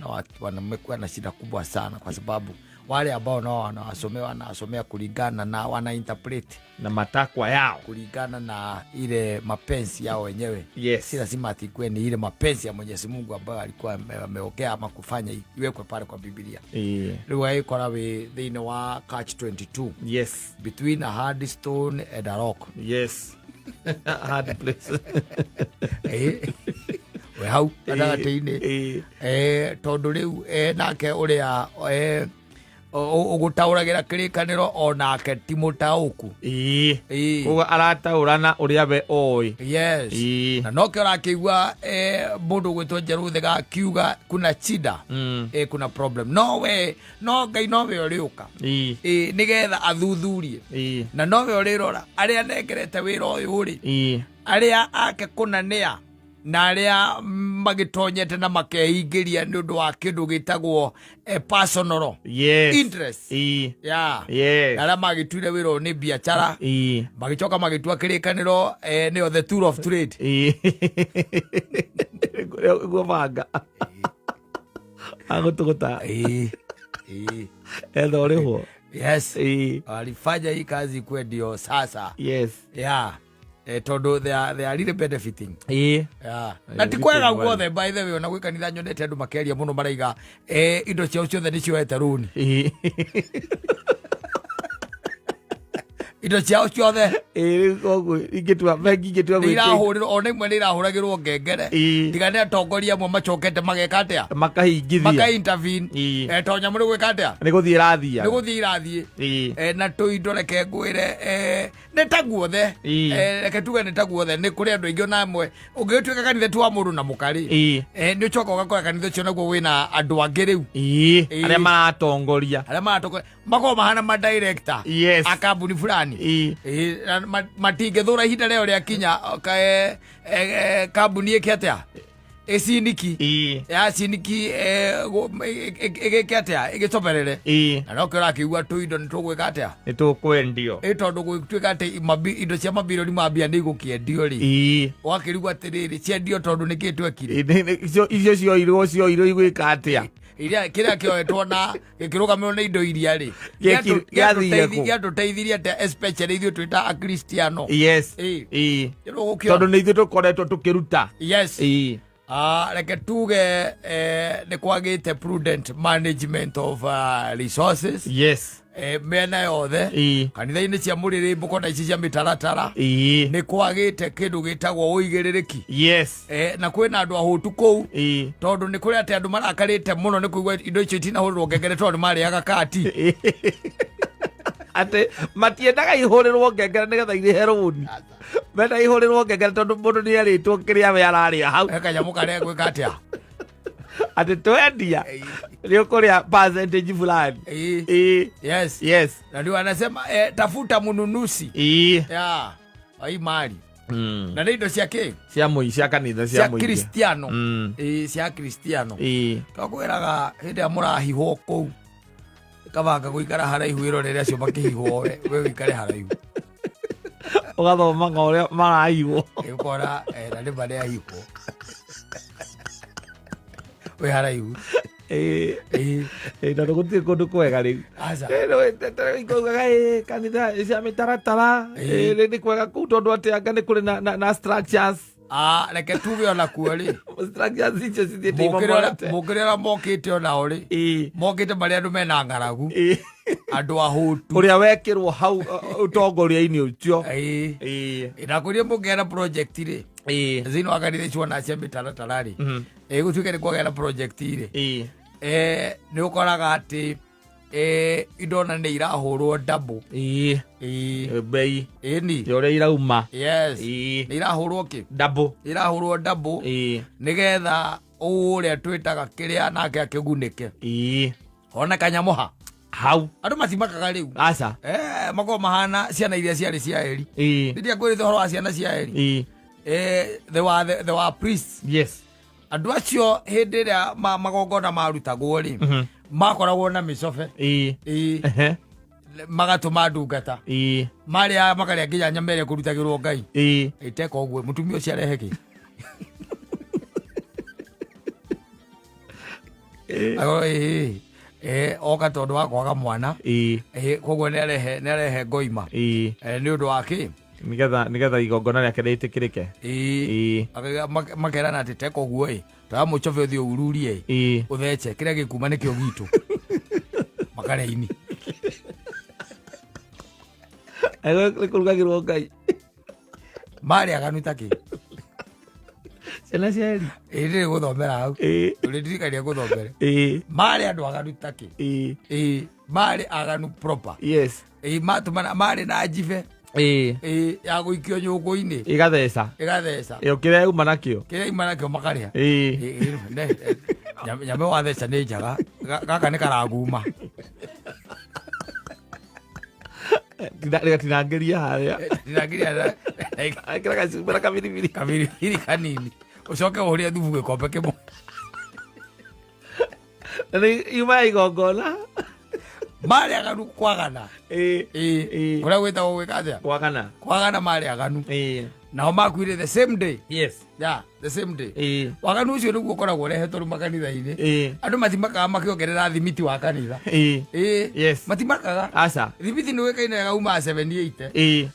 [SPEAKER 2] na watu wamekuwa na shida kubwa sana, kwa sababu wale ambao nao wanawasomea, wanawasomea kulingana na wana interpret
[SPEAKER 1] na matakwa yao,
[SPEAKER 2] kulingana na ile mapenzi yao wenyewe. Si lazima ati ikuwe ni ile mapenzi ya Mwenyezi Mungu ambayo alikuwa ameongea ama kufanya iwekwe pale kwa Biblia. Rĩu agĩkora wĩ thĩinĩ wa catch 22, between a hard stone and a rock.
[SPEAKER 1] Yes, hard place.
[SPEAKER 2] We hau gatagatĩ-inĩ. Tondũ rĩu nake ũrĩa ũgũtaũragĩra kĩrĩkanĩro onake ti mũtaũku.
[SPEAKER 1] Koguo arataũra na ũrĩa we oĩ.
[SPEAKER 2] Yes. Na nokĩo ũrakĩigua mũndũ ũgwĩtwo Njerũthĩga akiuga kuna shida, kuna problem, no we no Ngai nowe ũrĩũka, nĩgetha athuthurie, na nowe ũrĩrora arĩa anengerete wĩra ũyũ rĩ, arĩa ake kũna nĩa na arĩa magĩtonyete na makeingĩria nĩ ũndũ wa kĩndũ gĩtagwo personal interest. Yeah. Na arĩa magĩtuire wĩra ũyũ nĩ biacara, magĩcoka magĩtua kĩrĩkanĩro nĩyo the tool of trade.
[SPEAKER 1] Guo banga agũtũgũta. Etha ũrĩhwo.
[SPEAKER 2] Yes, walifanya hii kazi ikuwe ndio sasa. Yeah. Tondũ they are really benefiting. Yeah. Na ti kwega guothe, by the way, ona gwĩ kanitha nyonete andũ makĩaria mũno maraiga indo ciao ciothe nĩ cioete rũni. Indo ciao ciothe.
[SPEAKER 1] Rĩu koguo ingĩtua bengi ingĩtua
[SPEAKER 2] nĩ irahũrĩrwo, ona imwe nĩ irahũragĩrwo ngengere. Tiga nĩ atongoria amwe macokete mageka atĩa?
[SPEAKER 1] Makahingithia.
[SPEAKER 2] Maka intervene. To nyamũ nĩ gwĩka atĩa?
[SPEAKER 1] Nĩ gũthiĩ ĩrathia.
[SPEAKER 2] Nĩ gũthiĩ irathiĩ. Na tũindo reke ngwĩre, nĩ ta guothe. Reke tuge nĩ ta guothe, nĩ kũrĩ andũ aingĩ ona amwe ũngĩgĩtuĩka kanitha ti wa mũndũ na mũkarĩ, nĩ ũcoka ũgakora kanitha ũcio naguo wĩna andũ angĩ rĩu.
[SPEAKER 1] Arĩa maratongoria.
[SPEAKER 2] Arĩa maratongoria makorwo mahana ma director a kambuni fulani. Fulani. Ĩĩ, na matingĩthũra ihinda rĩao rĩakinya kambuni ĩke atĩa, ĩciniki ya ciniki, ĩgĩke atĩa, ĩgĩcoberere. Na nokĩo ũrakĩigua tũindo nĩ tũgwĩka atĩa?
[SPEAKER 1] Nĩ tũkwendio.
[SPEAKER 2] Ĩ tondũ gũtuĩka atĩ indo cia mabirioni ma mbia nĩ igũkĩendio rĩ, ũgakĩrigwo atĩrĩrĩ, ciendio tondũ nĩkĩ twekire?
[SPEAKER 1] Icio cioirwo igwĩka atĩa?
[SPEAKER 2] Iria kĩrĩa kĩoetwo na gĩkĩrũgamĩrwo nĩ indo iria rĩ,
[SPEAKER 1] Gĩathire kũ?
[SPEAKER 2] gĩatũteithirie atĩa, especially ithuĩ twĩ ta akristiano? Ĩ.
[SPEAKER 1] Tondũ nĩ ithuĩ tũkoretwo tũkĩruta.
[SPEAKER 2] Reke tuge nĩ kwagĩte prudent management of resources mĩena yothe, kanitha-inĩ cia mũrĩrĩmbũko na ici cia mĩtaratara. Nĩ kwagĩte kĩndũ gĩtagwo ũigĩrĩrĩki. Na kwĩna andũ ahũtu kũu, tondũ nĩ kũrĩ atĩ andũ marakarĩte mũno nĩ kũigua indo icio itinahũrĩrwo ngengere tondũ nĩ marĩaga kati.
[SPEAKER 1] Atĩ matiendaga ihũrĩrwo ngengere nĩgetha irĩhe rũni, menda ihũrĩrwo ngengere tondũ mũndũ nĩ erĩtwo kĩrĩa we ararĩa hau.
[SPEAKER 2] He kanyamũ karĩa gwĩka atĩa?
[SPEAKER 1] Atĩ twendia nĩ ũkũrĩa percentage fulani.
[SPEAKER 2] Na ndio anasema tafuta mnunuzi ya hii mali. Na nĩ indo cia kĩ?
[SPEAKER 1] Cia mũi cia kanitha, cia
[SPEAKER 2] cia
[SPEAKER 1] mũingĩ.
[SPEAKER 2] Kristiano. Ĩ, cia kristiano. Twakwĩraga hĩndĩ ĩrĩa mũrahihwo kũu, kabanga gũikara haraihu, ĩrorere acio makĩhihwo, we ũikare haraihu.
[SPEAKER 1] Ũgathomaga ũrĩa marahihwo.
[SPEAKER 2] Ĩ, ũkona na nĩ marĩa ahihwo wĩ haraihu.
[SPEAKER 1] Ĩ, tondũ gũtirĩ kũndũ kwega rĩu.
[SPEAKER 2] Aca.
[SPEAKER 1] Ikaugaga kanitha cia mĩtaratara nĩ kwega kũu tondũ atĩ anga nĩ kũrĩ na structures.
[SPEAKER 2] Ah, reke tuge ona kuo rĩ,
[SPEAKER 1] structures icio cithiĩte
[SPEAKER 2] mũkĩrĩ
[SPEAKER 1] imomorete.
[SPEAKER 2] Ũrĩa mokĩte onao rĩ, mokĩte marĩ andũ mena ng'aragu, andũ ahũtu.
[SPEAKER 1] Ũrĩa wekĩrwo hau ũtongoria-inĩ ũcio.
[SPEAKER 2] Nakwĩrie mũngĩgĩa project rĩ, thĩinĩ wa kanitha icio ona cia mĩtaratara rĩ, gũtuĩke nĩ kwagĩa na project rĩ, nĩ ũkoraga atĩ indo ona nĩ irahũrwo double.
[SPEAKER 1] Bei
[SPEAKER 2] Ĩni.
[SPEAKER 1] Ya ũrĩa irauma.
[SPEAKER 2] Nĩ irahũrwo kĩ?
[SPEAKER 1] Double.
[SPEAKER 2] Irahũrwo double, nĩgetha ũrĩa twĩtaga kĩrĩa nake akĩgunĩke, ona kanyamũha
[SPEAKER 1] hau.
[SPEAKER 2] Andũ matimakaga rĩu.
[SPEAKER 1] Aca.
[SPEAKER 2] Makorwo mahana ciana iria ciarĩ cia Eli. Rĩrĩa ngwĩrĩte ũhoro wa ciana cia Eli, they were priests. Andũ acio hĩndĩ ĩrĩa magongona marutagwo rĩ, makoragwo na mĩcobe. Magatũma ndungata, marĩa makarĩa nginya nyama ĩrĩa ĩkũrutagĩrwo Ngai. Ĩteka ũguo mũtumia ũcio arehe kĩ? Akorwo, ĩĩ, oka tondũ wa kwaga mwana. Koguo nĩ arehe ngoima. Nĩ ũndũ wa kĩ?
[SPEAKER 1] Nĩgetha igongona rĩake rĩtĩkĩrĩke.
[SPEAKER 2] Makerana atĩ teka ũguo ĩ, toya mũcobe ũthiĩ ũrurie ĩ, ũthece kĩrĩa gĩkuma nĩkĩo gitũ, makarĩa ini.
[SPEAKER 1] Nĩ kũrugagĩrwo Ngai.
[SPEAKER 2] Marĩ aganu ta kĩ?
[SPEAKER 1] Ciana cia Eli.
[SPEAKER 2] Ĩ, ndĩrĩ gũthomera hau. Ũrĩndirikania gũthomere. Marĩ andũ aganu ta kĩ? Ĩ, marĩ aganu proper. Ĩ, matũmana marĩ na njibe, ĩ, ya gũikio nyũngũ-inĩ.
[SPEAKER 1] Ĩgatheca.
[SPEAKER 2] Ĩgatheca.
[SPEAKER 1] Ĩyo kĩrĩa yauma nakĩo.
[SPEAKER 2] Kĩrĩa ima nakĩo makarĩa. Ĩ, ĩ, nyame watheca nĩ njaga. Gaka nĩ karaguma.
[SPEAKER 1] Rĩgatinangĩria harĩa.
[SPEAKER 2] Ndinangĩria.
[SPEAKER 1] Ekĩra gacumbĩ na kabiribiri.
[SPEAKER 2] Kabiribiri kanini, ũcoke ũhũrĩre thubu gĩkombe kĩmwe.
[SPEAKER 1] Na nĩ yuma ya igongona.
[SPEAKER 2] Marĩ aganu kwagana. Kũrĩa gwĩtagwo gwĩka atĩa?
[SPEAKER 1] Kwagana.
[SPEAKER 2] Kwagana, marĩ aganu. Nao makuire the same day. Yeah, the same day. Waganu ũcio nĩguo ũkoragwo ũrehetwo rĩu makanitha-inĩ. Andũ matimakaga makĩongerera thimiti wa kanitha. Matimakaga.
[SPEAKER 1] Aca.
[SPEAKER 2] Thimiti nĩ ũĩkaine wega umaga 78.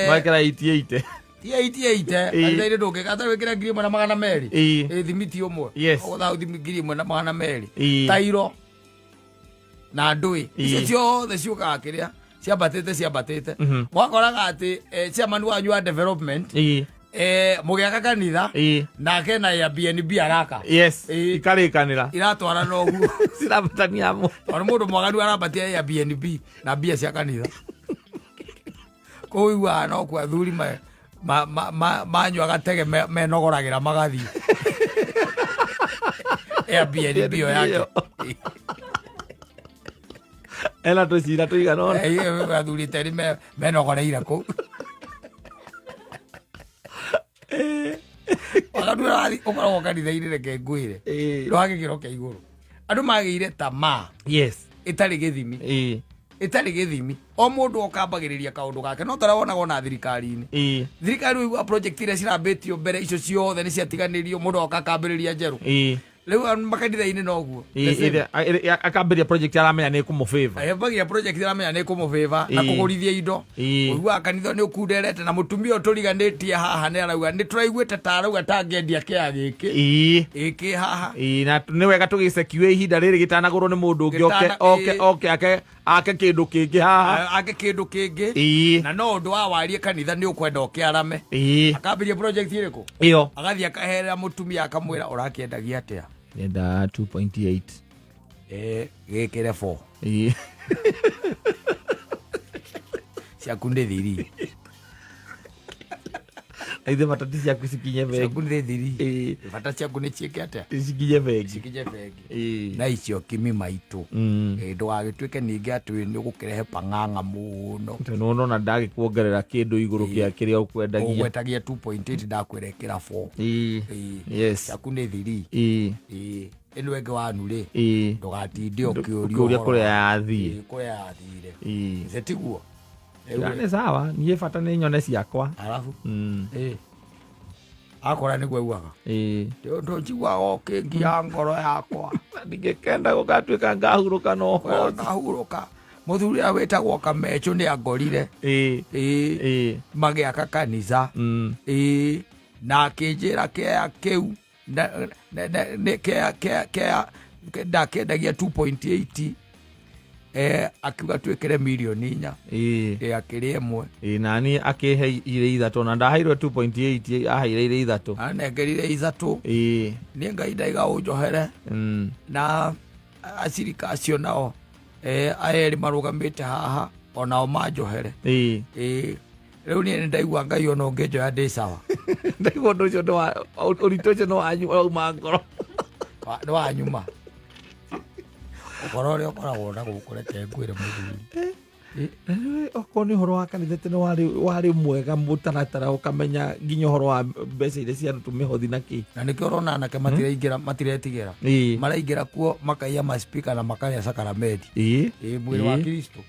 [SPEAKER 1] Mekĩra 88.
[SPEAKER 2] Ti 88. Kanitha-inĩ ndũngĩka atarĩ wĩkĩre 1200. Ĩ, thimiti ũmwe. Ũgũtha 1200. Tairo na ndũĩ icio ciothe ciũkaga kĩrĩa ciambatĩte ciambatĩte. Mwakoraga atĩ chairman wanyu wa development, mũgĩaka kanitha, nake na Airbnb araka.
[SPEAKER 1] Ikarĩkanĩra.
[SPEAKER 2] Iratwarana ũguo.
[SPEAKER 1] Cirabatania hamwe.
[SPEAKER 2] Tondũ mũndũ mwaganu arambatia Airbnb na mbia cia kanitha kũu, iguaga no kuo athuri manyua gatege menogoragĩra magathiĩ Airbnb ĩyo yake.
[SPEAKER 1] Ena tũcira tũigana ũna.
[SPEAKER 2] Athuri terĩ menogoreire kũu. Waganu ũrathiĩ ũkoragwo kanitha-inĩ, reke ngwĩre, ndwa gĩkĩro kĩa igũrũ. Andũ magĩire tamaa ĩtarĩ gĩthimi, ĩtarĩ gĩthimi. O mũndũ okambagĩrĩria kaũndũ gake, no tarĩa wonaga ona thirikari-inĩ. Thirikari ũigua project iria cirambĩtio mbere, icio ciothe nĩ ciatiganĩrio, mũndũ oka akambĩrĩria njerũ. Rĩu makanitha-inĩ noguo. The same.
[SPEAKER 1] Akambĩrĩria project aramenya nĩ ĩkũmũfavor.
[SPEAKER 2] Ambagia project aramenya nĩ kũmũbĩba na kũgũrithia indo. Ũiguaga kanitha nĩ ũkunderete na mũtumia ũyũ tũriganĩtie haha nĩ arauga nĩ tũraiguĩte ta arauga ta angĩendia kĩaya gĩkĩ ĩkĩ haha.
[SPEAKER 1] Na nĩ wega tũgĩcekue ihinda rĩrĩ gĩtanagũrwo nĩ mũndũ ũngĩ oke oke oke ake ake kĩndũ kĩngĩ haha.
[SPEAKER 2] Ake kĩndũ kĩngĩ. Na no ũndũ wa warie kanitha nĩ ũkwenda ũkĩarame. Akambĩria project ĩrĩkũ?
[SPEAKER 1] Ĩyo.
[SPEAKER 2] Agathiĩ akaherera mũtumia akamwĩra, ũrakĩendagia atĩa?
[SPEAKER 1] Enda 2.8.
[SPEAKER 2] Gĩkĩre 4. Ciaku nĩ thiri.
[SPEAKER 1] Na ithe batati ciaku cikinye bengi.
[SPEAKER 2] Ciaku nĩ thiri. Bata ciaku nĩ ciĩke atĩa?
[SPEAKER 1] Cikinye bengi.
[SPEAKER 2] Cikinye bengi. Na icio kimi maitũ. Ndũgagĩtuĩke ningĩ atĩ nĩ ũgũkĩrehe pang'ang'a mũno.
[SPEAKER 1] Tondũ nĩwona ndagĩkuongerera kĩndũ igũrũ kĩa kĩrĩa ũkwendagia.
[SPEAKER 2] Ũgwetagia 2.8, ndakwĩra ĩkĩra 4. Ciaku nĩ thiri. Ĩno ĩngĩ wanu rĩ, ndũgatinde ũkĩũria
[SPEAKER 1] ũkĩũria kũrĩa yathiĩ.
[SPEAKER 2] Kũrĩa yathire. Ĩ tiguo?
[SPEAKER 1] Ya, nĩ sawa, niĩ bata nĩ nyone ciakwa.
[SPEAKER 2] Arabu akora nĩguo augaga, ũndũ njiguaga ũkĩngia ngoro yakwa.
[SPEAKER 1] Ndingĩkenda gũgatuĩka ngahurũka no
[SPEAKER 2] ũhoro. Ngahurũka. Mũthuri ũrĩa wĩtagwo Kamechũ nĩ angorire. Magĩaka kanitha. Na akĩnjĩra kĩaya kĩu nĩ kĩaya ndakĩendagia 2.8, akiuga twĩkĩre mirioni 4. Akĩrĩ 1.
[SPEAKER 1] Nani akĩhe irĩ 3, na ndaheirwo 2.8, aheire irĩ 3.
[SPEAKER 2] Anengerire 3. Niĩ Ngai ndaiga ũnjohere. Na acirika acio nao aya erĩ marũgamĩte haha onao manjohere. Rĩu niĩ nĩ ndaigua Ngai ona ũngĩnjoya ndĩ sawa.
[SPEAKER 1] Ndaigua ũndũ ũcio ũritũ ũcio nĩ wanyu wauma ngoro.
[SPEAKER 2] Nĩ wanyuma ũhoro ũrĩa ũkoragwo na gũkũ, reke ngwĩre mũthuri.
[SPEAKER 1] Na rĩu okorwo nĩ ũhoro wa kanitha, tene warĩ mwega mũtaratara, ũkamenya nginya ũhoro wa mbeca iria ciarutwo, mĩhothi na kĩ.
[SPEAKER 2] Na nĩkĩo ũrona anake matiraingĩra, matiretigĩra. Maraingĩra kuo makaiya maspika na makarĩa sakaramenti. Mwĩrĩ wa Kristo.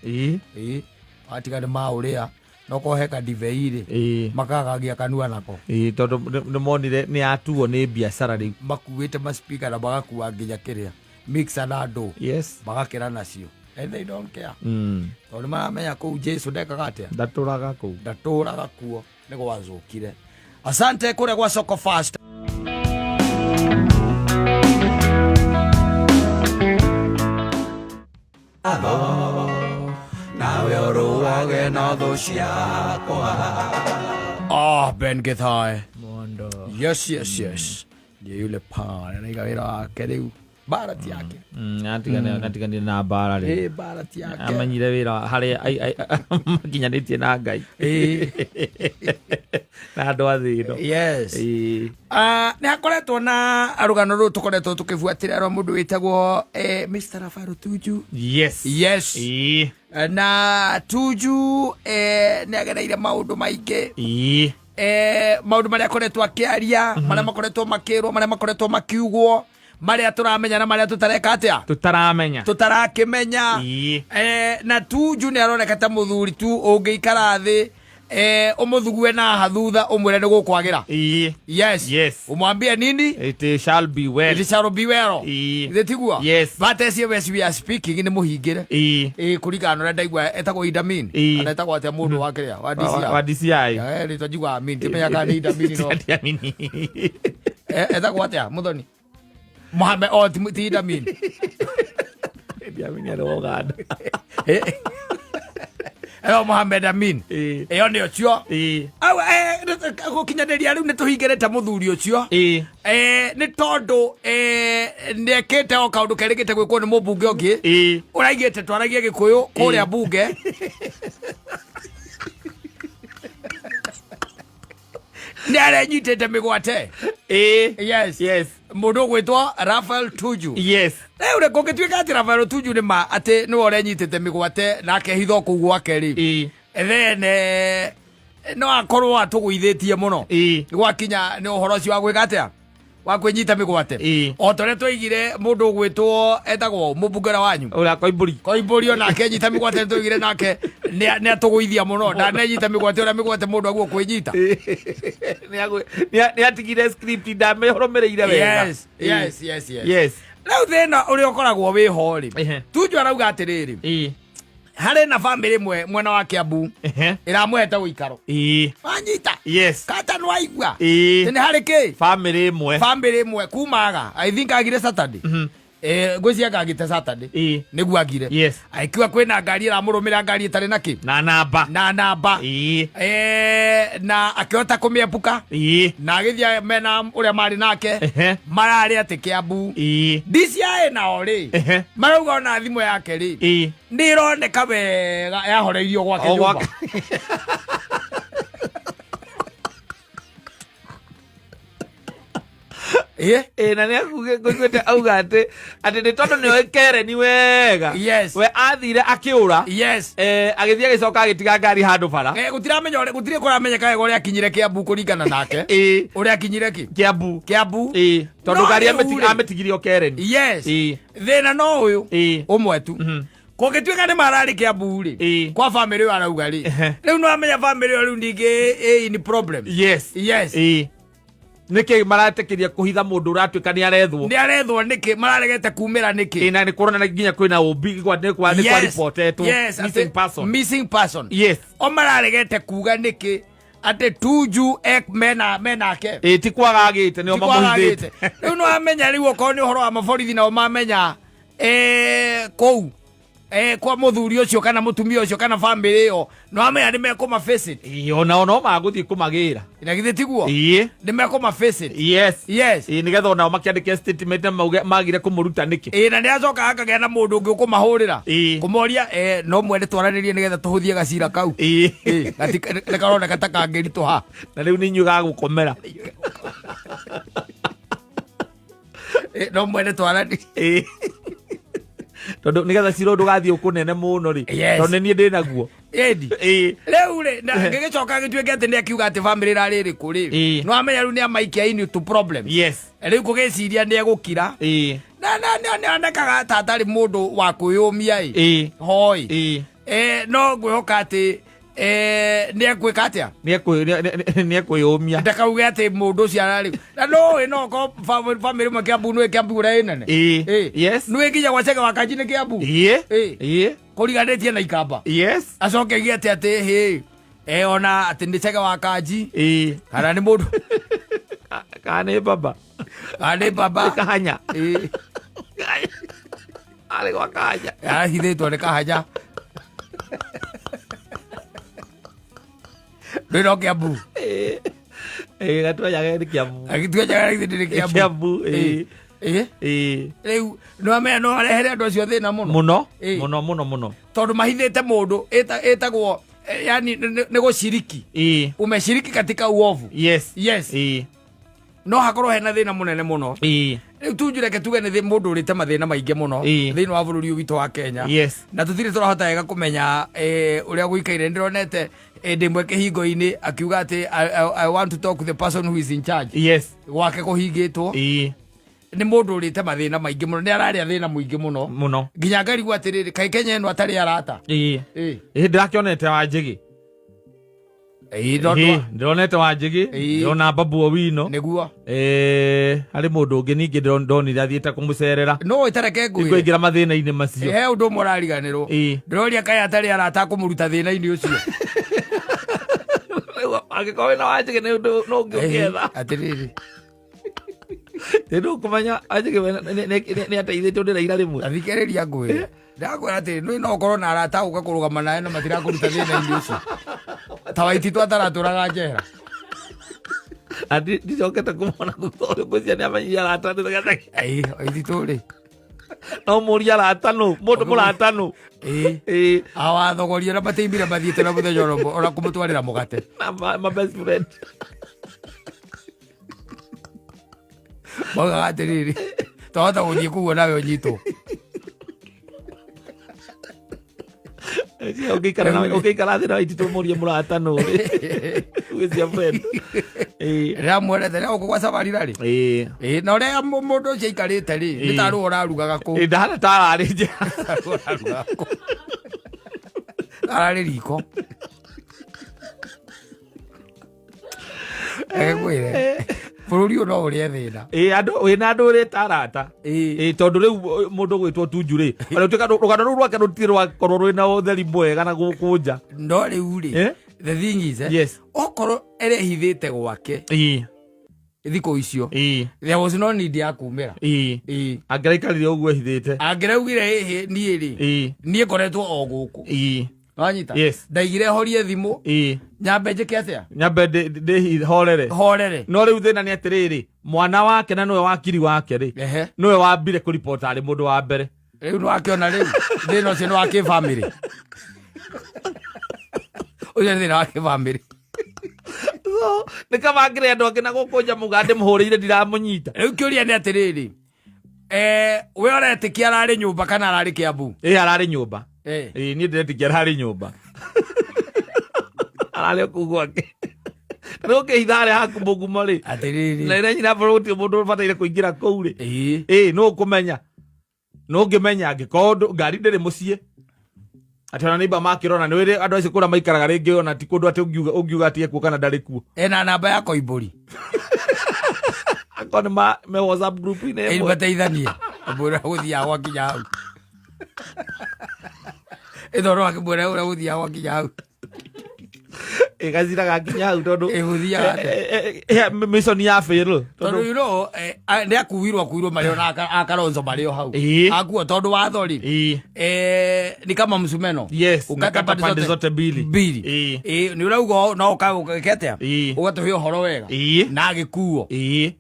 [SPEAKER 2] Watiga nĩ maũrĩa no kohe kadibei rĩ, makagagia kanua nako.
[SPEAKER 1] Tondũ nĩ monire nĩ yatuo nĩ biacara rĩu.
[SPEAKER 2] Makuĩte maspika na magakua nginya kĩrĩa mixer na ndũ. Magakĩra nacio and they don't care, tondũ nĩ maramenya kũu Jesu ndekaga atĩa?
[SPEAKER 1] Ndatũraga kũu.
[SPEAKER 2] Ndatũraga kuo, nĩ gwacũkire. Asante kũrĩa gwa Soko Fast.
[SPEAKER 3] Nawe ũrũage na thũ ciakwa.
[SPEAKER 2] Ah, Ben Githae.
[SPEAKER 1] Mondo.
[SPEAKER 2] Yes, ndiye yule pale anaiga wĩra wake rĩu, mbara ti yake.
[SPEAKER 1] Atiganire na mbara rĩ.
[SPEAKER 2] Mbara ti yake.
[SPEAKER 1] Amenyire wĩra harĩa makinyanĩtie na Ngai na andũ a thĩ ĩno.
[SPEAKER 2] Ah, nĩ hakoretwo na rũgano rũrũ tũkoretwo tũkĩbuatĩrĩra rwa mũndũ wĩtagwo Mr. Rafael Tuju. Yes. Na Tuju nĩ agereire maũndũ maingĩ. Maũndũ marĩa akoretwo akĩaria, marĩa makoretwo makĩrwo, marĩa makoretwo makiugwo, marĩa tũramenya na marĩa tũtareka atĩa?
[SPEAKER 1] Tũtaramenya.
[SPEAKER 2] Tũtarakĩmenya. Na Tuju nĩ aroneka ta mũthuri tu ũngĩikara thĩ, ũmũthugue na haha thutha, ũmwĩre nĩ gũkwagĩra. Yes. Umwambie nini?
[SPEAKER 1] It shall be well.
[SPEAKER 2] It shall be well. Githĩ tiguo?
[SPEAKER 1] Yes.
[SPEAKER 2] But as we are speaking nĩ mũhingĩre. Kũringana na ũrĩa ndaigua etagwo Idamin. Kana etagwo atĩa mũndũ wa kĩrĩa wa DCI?
[SPEAKER 1] Wa DCI.
[SPEAKER 2] Rĩtwa njiguaga Amin, ndimenya kana nĩ Idamin no.
[SPEAKER 1] Ti Amini.
[SPEAKER 2] Etagwo atĩa mũthoni Mohamed? Oh, ti Idamin.
[SPEAKER 1] Idi Amin arĩ wa Uganda.
[SPEAKER 2] Ĩyo Mohamed Amin. Ĩyo nĩ ũcio. Au, gũkinyanĩria rĩu nĩ tũhingĩrĩte mũthuri ũcio. Nĩ tondũ nĩekĩte o kaũndũ kerĩgĩte gwĩkwo nĩ mũmbunge ũngĩ ũraigĩte twaragie Gĩkũyũ kũrĩa mbunge. Nĩ arenyitĩte mĩgwate. Yes. Mũndũ ũgwĩtwo Rafael Tuju. Rĩu rĩ, kũngĩtuĩka atĩ Rafael Tuju nĩ ma atĩ nĩwe ũrenyitĩte mĩgwate na akehitha kũu gwake rĩ, then no akorwo atũgũithĩtie mũno gwakinya nĩ ũhoro ũcio wa gwĩka atĩa, wa kwĩnyita mĩgwate. O ta ũrĩa twaigire mũndũ ũgwĩtwo etagwo mũmbunge ũrĩa wanyu
[SPEAKER 1] Ũrĩa Koimbũri.
[SPEAKER 2] Koimbũri onake nyita mĩgwate, nĩ twaigire nake nĩ atũgũithia mũno, ndanenyita mĩgwate ũrĩa mĩgwate mũndũ aguo kwĩnyita.
[SPEAKER 1] Nĩ atigire script ndamĩrũmĩrĩire wega.
[SPEAKER 2] Yes. Rĩu thĩna ũrĩa ũkoragwo wĩho rĩ, Tuju arauga atĩrĩrĩ, harĩ na bamĩrĩ ĩmwe mwena wa Kiambu ĩramũhete ũikaro. Wanyita? Kata nĩwaigua? Nĩ harĩ kĩ
[SPEAKER 1] Bamĩrĩ ĩmwe.
[SPEAKER 2] Bamĩrĩ ĩmwe kumaga, I think agire Saturday. Ngwĩciria agite Saturday. Nĩguo agire. Aikiwa kwĩna ngari ĩramũrũmĩra, ngari ĩtarĩ na kĩ
[SPEAKER 1] Na namba.
[SPEAKER 2] Na namba. Na akĩhota kũmĩepuka na agĩthiĩ mena ũrĩa marĩ nake. Mararĩ atĩ Kiambu. DCI nao rĩ, marauga ona thimũ yake rĩ, nĩ ĩroneka wega yahoreirio gwake
[SPEAKER 1] O
[SPEAKER 2] nyũmba.
[SPEAKER 1] Gwake. Ĩ, na nĩ ngũiguĩte auga atĩ nĩ tondũ nĩ oĩ Kereni wega. We athire akĩũra. Agĩthiĩ agĩcoka agĩtiga ngari handũ bara.
[SPEAKER 2] Gũtiramenya ũrĩa, gũtirĩ kũramenyeka wega ũrĩa akinyire Kiambu kũringana nake. Ũrĩa akinyire kĩ?
[SPEAKER 1] Kiambu.
[SPEAKER 2] Kiambu.
[SPEAKER 1] Tondũ
[SPEAKER 2] No
[SPEAKER 1] ngari
[SPEAKER 2] rĩu rĩ.
[SPEAKER 1] amĩtigire o Kereni.
[SPEAKER 2] Thĩna no ũyũ ũmwe tu. Kũngĩtuĩka nĩ mararĩ Kiambu rĩ, kwa bamĩrĩ ĩyo arauga rĩ, rĩu no amenya bamĩrĩ ĩyo rĩu ningĩ ĩ in problem.
[SPEAKER 1] Nĩkĩ maretĩkĩria kũhitha mũndũ ũratuĩka nĩ arethwo?
[SPEAKER 2] Nĩ arethwo nĩkĩ? Mararegete kumĩra nĩkĩ?
[SPEAKER 1] Ĩ, na nĩ kuonana nginya kwĩna ũmbi nĩ kwa reportetwo missing person.
[SPEAKER 2] Missing person. O mararegete kuga nĩkĩ atĩ Tuju ek mena menake.
[SPEAKER 1] Ĩ, ti kwaga agĩte, nĩo mamũhithĩte.
[SPEAKER 2] Rĩu no amenya rĩu okorwo nĩ ũhoro wa maborithi nao mamenya kũu kwa mũthuri ũcio kana mũtumia ũcio kana bamĩrĩ ĩyo, no amenya nĩ mekũma face it.
[SPEAKER 1] Ĩ, onao no magũthiĩ kũmagĩra.
[SPEAKER 2] Na githĩ tiguo?
[SPEAKER 1] Ĩ.
[SPEAKER 2] Nĩ mekũma face it.
[SPEAKER 1] Ĩ, nĩgetha onao makĩandĩke statement na mauge magire kũmũruta nĩkĩ.
[SPEAKER 2] Ĩ, na nĩ acoka akagĩa na mũndũ ũngĩ ũkũmahũrĩra kũmoria, no mwende twaranĩrie nĩgetha tũhũthie gacira kau. Ĩ, nĩ karoneka ta kangĩritũha.
[SPEAKER 1] Na rĩu nĩ inyuĩ gagũkomera.
[SPEAKER 2] Ĩ, no mwende twaranĩrie.
[SPEAKER 1] Ĩ. Tondũ nĩgetha cira ũyũ ndũgathiĩ kũnene mũno rĩ, tondũ nĩ niĩ ndĩ naguo.
[SPEAKER 2] Ĩndi. Rĩu rĩ, na gĩgĩcoka gĩtuĩke atĩ nĩ akiuga atĩ bamĩrĩ ĩrarĩ ĩrĩkũ rĩ, no amenya rĩu nĩ amaikia into problem. Rĩu kũgĩciria nĩ egũkira. Na na nĩ onekaga ta atarĩ mũndũ wa kwĩyũmia ĩ. Hoi. No ngwĩhoka atĩ nĩ egwĩka atĩa?
[SPEAKER 1] Nĩ ekwĩyũmia.
[SPEAKER 2] Ndakauge atĩ mũndũ ũcio ararĩ. Na no ĩ, no ko bamĩrĩ ĩmwe Kiambu nĩ Kiambu ũrĩa ĩ nene. Nĩ nginya gwa Chege wa Kanji nĩ Kiambu. Kũriganĩtie na Ikamba. Acoke aige atĩ hĩ, ona atĩ nĩ Chege wa Kanji. Kana nĩ mũndũ.
[SPEAKER 1] Kana nĩ baba.
[SPEAKER 2] Kana nĩ baba.
[SPEAKER 1] Nĩ Kahanya. Arĩ gwa Kahanya.
[SPEAKER 2] Arahithĩtwo nĩ Kahanya. Ndũĩ no Kiambu.
[SPEAKER 1] Ĩ, gatuanyaga nĩ Kiambu.
[SPEAKER 2] Agĩtuanyaga nĩ Kiambu.
[SPEAKER 1] Kiambu, ĩ.
[SPEAKER 2] Rĩu nĩ wamenya no arehere andũ acio thĩna mũno.
[SPEAKER 1] Mũno. Mũno, mũno, mũno.
[SPEAKER 2] Tondũ mahithĩte mũndũ ĩtagwo, yani nĩ gũciriki. Umeshiriki katika uovu. No hakorwo hena thĩna mũnene mũno. Rĩu tu reke tuge nĩ mũndũ ũrĩte mathĩna maingĩ mũno thĩinĩ wa bũrũri ũyũ witũ wa Kenya. Na tũtirĩ tũrahota wega kũmenya ũrĩa gũikaire. Ndĩronete ndĩ ĩmwe kĩhingo-inĩ akiuga atĩ I want to talk to the person who is in charge. Gwake kũhingĩtwo. Nĩ mũndũ ũrĩte mathĩna maingĩ mũno, nĩ ararĩa thĩna mũingĩ mũno.
[SPEAKER 1] Mũno.
[SPEAKER 2] Nginya ngarigwo atĩrĩrĩ, kaĩ Kenya ĩno atarĩ arata?
[SPEAKER 1] Ĩ, ndĩrakĩonete Wanjĩgĩ.
[SPEAKER 2] Ĩ,
[SPEAKER 1] ndĩronete Wanjĩgĩ. Ndĩrona Babu Owino.
[SPEAKER 2] Nĩguo.
[SPEAKER 1] Harĩ mũndũ ũngĩ ningĩ ndonire athiĩte kũmũcerera.
[SPEAKER 2] No ĩtareke ngwĩre.
[SPEAKER 1] Ngũingĩra mathĩna-inĩ macio.
[SPEAKER 2] He ũndũ ũmwe ũrariganĩrwo. Ndĩroria kaĩ atarĩ arata kũmũruta thĩna-inĩ ũcio.
[SPEAKER 1] Rĩu angĩkorwo wĩna Wanjĩgĩ nĩ ũndũ no ũngĩ ũngĩetha.
[SPEAKER 2] Atĩrĩrĩ.
[SPEAKER 1] Nĩ ndũkũmenya Wanjĩgĩ we nĩ ateithĩtio nĩ Raila rĩmwe.
[SPEAKER 2] Athikĩrĩria ngwĩre. Ndakwĩra atĩrĩ, nĩ no ũkorwo na arata gũka kũrũgama nawe no matirakũruta thĩna-inĩ ũcio. Ta Waititũ ataratũraga njera.
[SPEAKER 1] Na ndicokete kũmona thutha ũyũ, ngwĩciria nĩ amenyire arata nĩ getha.
[SPEAKER 2] Ĩĩ, Waititũ rĩ.
[SPEAKER 1] No mũrie arata nũ, mũndũ mũrata nũ.
[SPEAKER 2] Awathogoria na matiaimire mathiĩte na mũthenya ona ũmwe, ona kũmũtwarĩra mũgate.
[SPEAKER 1] Na ma best friend.
[SPEAKER 2] Maugaga atĩrĩrĩ, Twahota gũthiĩ kũguo nawe ũnyitwo.
[SPEAKER 1] Ũngĩikara thĩ na waititũ mũrie mũrata nũ who is your friend? Ĩĩ.
[SPEAKER 2] Rĩrĩa muonete rĩrĩa gũkũ gwa Safarira rĩ.
[SPEAKER 1] Ĩĩ.
[SPEAKER 2] Ĩĩ, na ũrĩa mũndũ ũcio aikarĩte rĩ, nĩ
[SPEAKER 1] Ĩĩ.
[SPEAKER 2] ta rũa ũrarugaga kũu.
[SPEAKER 1] Ĩĩ, ndahana ta ararĩ nja.
[SPEAKER 2] Tarũa ũrarugaga kũu. Ararĩ riko. Reke ngwĩre, bũrũri ũyũ no ũrĩe thĩna.
[SPEAKER 1] Ĩĩ, andũ wĩna andũ ũrĩta arata.
[SPEAKER 2] Ĩĩ.
[SPEAKER 1] Ĩĩ, tondũ rĩu mũndũ gwĩtwo Tunju rĩ, ona gũtuĩka rũgano rũu rwake rũtirĩ rwakorwo rwĩna ũtheri mwega na gũkũ nja.
[SPEAKER 2] No rĩu rĩ,
[SPEAKER 1] Eh?
[SPEAKER 2] the thing is,
[SPEAKER 1] Yes.
[SPEAKER 2] okorwo erehithĩte gwake
[SPEAKER 1] Ĩĩ.
[SPEAKER 2] thikũ icio,
[SPEAKER 1] Ĩĩ.
[SPEAKER 2] there was no need ya kumĩra.
[SPEAKER 1] Ĩĩ.
[SPEAKER 2] Ĩĩ.
[SPEAKER 1] Angĩraikarire ũguo ehithĩte.
[SPEAKER 2] Angĩraugire ĩhĩ niĩ rĩ,
[SPEAKER 1] Ĩĩ.
[SPEAKER 2] niĩ ngoretwo o gũkũ.
[SPEAKER 1] Ĩĩ.
[SPEAKER 2] Wanyita?
[SPEAKER 1] Yes.
[SPEAKER 2] Ndaigire horie thimũ,
[SPEAKER 1] Ĩĩ.
[SPEAKER 2] nyambe njĩke atĩa?
[SPEAKER 1] Nyambe ndĩhorere.
[SPEAKER 2] Horere.
[SPEAKER 1] No rĩu thĩna nĩ atĩrĩrĩ, mwana wake na nĩwe wakiri wake rĩ,
[SPEAKER 2] Ehe.
[SPEAKER 1] nĩwe wambire kũripota arĩ mũndũ wa mbere.
[SPEAKER 2] Rĩu nĩwakĩona rĩu thĩna ũcio nĩ wa kĩbamĩrĩ. Ũcio nĩ thĩna wa kĩbamĩrĩ.
[SPEAKER 1] So, nĩ kaba ngĩrĩ andũ angĩ na gũkũ nja muga ndĩmũhũrĩire ndiramũnyita.
[SPEAKER 2] Rĩu kĩũria nĩ atĩrĩrĩ, we ũretĩkia ararĩ nyũmba kana ararĩ Kĩambu?
[SPEAKER 1] Ĩĩ, ararĩ nyũmba.
[SPEAKER 2] Eh.
[SPEAKER 1] Ĩĩ, niĩ ndĩretĩkia ararĩ nyũmba. Ararĩ o kũu gwake. Ta rĩu ũkĩhitha harĩa haku mũgumo rĩ.
[SPEAKER 2] Atĩrĩrĩ.
[SPEAKER 1] Na ĩrĩa nyina bũrũri gũtirĩ mũndũ ũbataire kũingĩra kũu rĩ.
[SPEAKER 2] Ĩĩ.
[SPEAKER 1] Ĩĩ, nũ ũkũmenya? Nũ ũngĩmenya angĩkorwo ngari ndĩrĩ mũciĩ? Atĩ ona neighbor makĩrona, nĩ wĩrĩ andũ acio kũrĩa maikaraga rĩngĩ ona ti kũndũ atĩ ũngiuga atĩ ekuo kana ndarĩ kuo.
[SPEAKER 2] Ena namba ya Koimbũri.
[SPEAKER 1] Akorwo nĩ me WhatsApp group-inĩ
[SPEAKER 2] Ĩĩ,
[SPEAKER 1] ĩmwe.
[SPEAKER 2] mateithanie. Mbũra gũthiaga gwakinya hau. Ĩthoro akĩmwĩra ũrĩa gũthiaga gwakinya hau.
[SPEAKER 1] Ĩgacira gakinya hau tondũ
[SPEAKER 2] Ĩ, gũthiaga atĩa?
[SPEAKER 1] Mission ya fail.
[SPEAKER 2] Tondũ you know, nĩ akuirwo akuirwo marĩ ona akaronzo marĩ o hau.
[SPEAKER 1] Ĩĩ.
[SPEAKER 2] Akuo tondũ watho rĩ.
[SPEAKER 1] Ĩĩ.
[SPEAKER 2] Ni kama msumeno.
[SPEAKER 1] Yes,
[SPEAKER 2] Ukata
[SPEAKER 1] nakata
[SPEAKER 2] pande
[SPEAKER 1] pande zote mbili.
[SPEAKER 2] Mbili.
[SPEAKER 1] Ĩĩ.
[SPEAKER 2] Ĩĩ, nĩ ũrauga no ũke atĩa?
[SPEAKER 1] Ĩĩ.
[SPEAKER 2] Ũgatũhe ũhoro wega.
[SPEAKER 1] Ĩĩ.
[SPEAKER 2] Na agĩkuo.
[SPEAKER 1] Ĩĩ.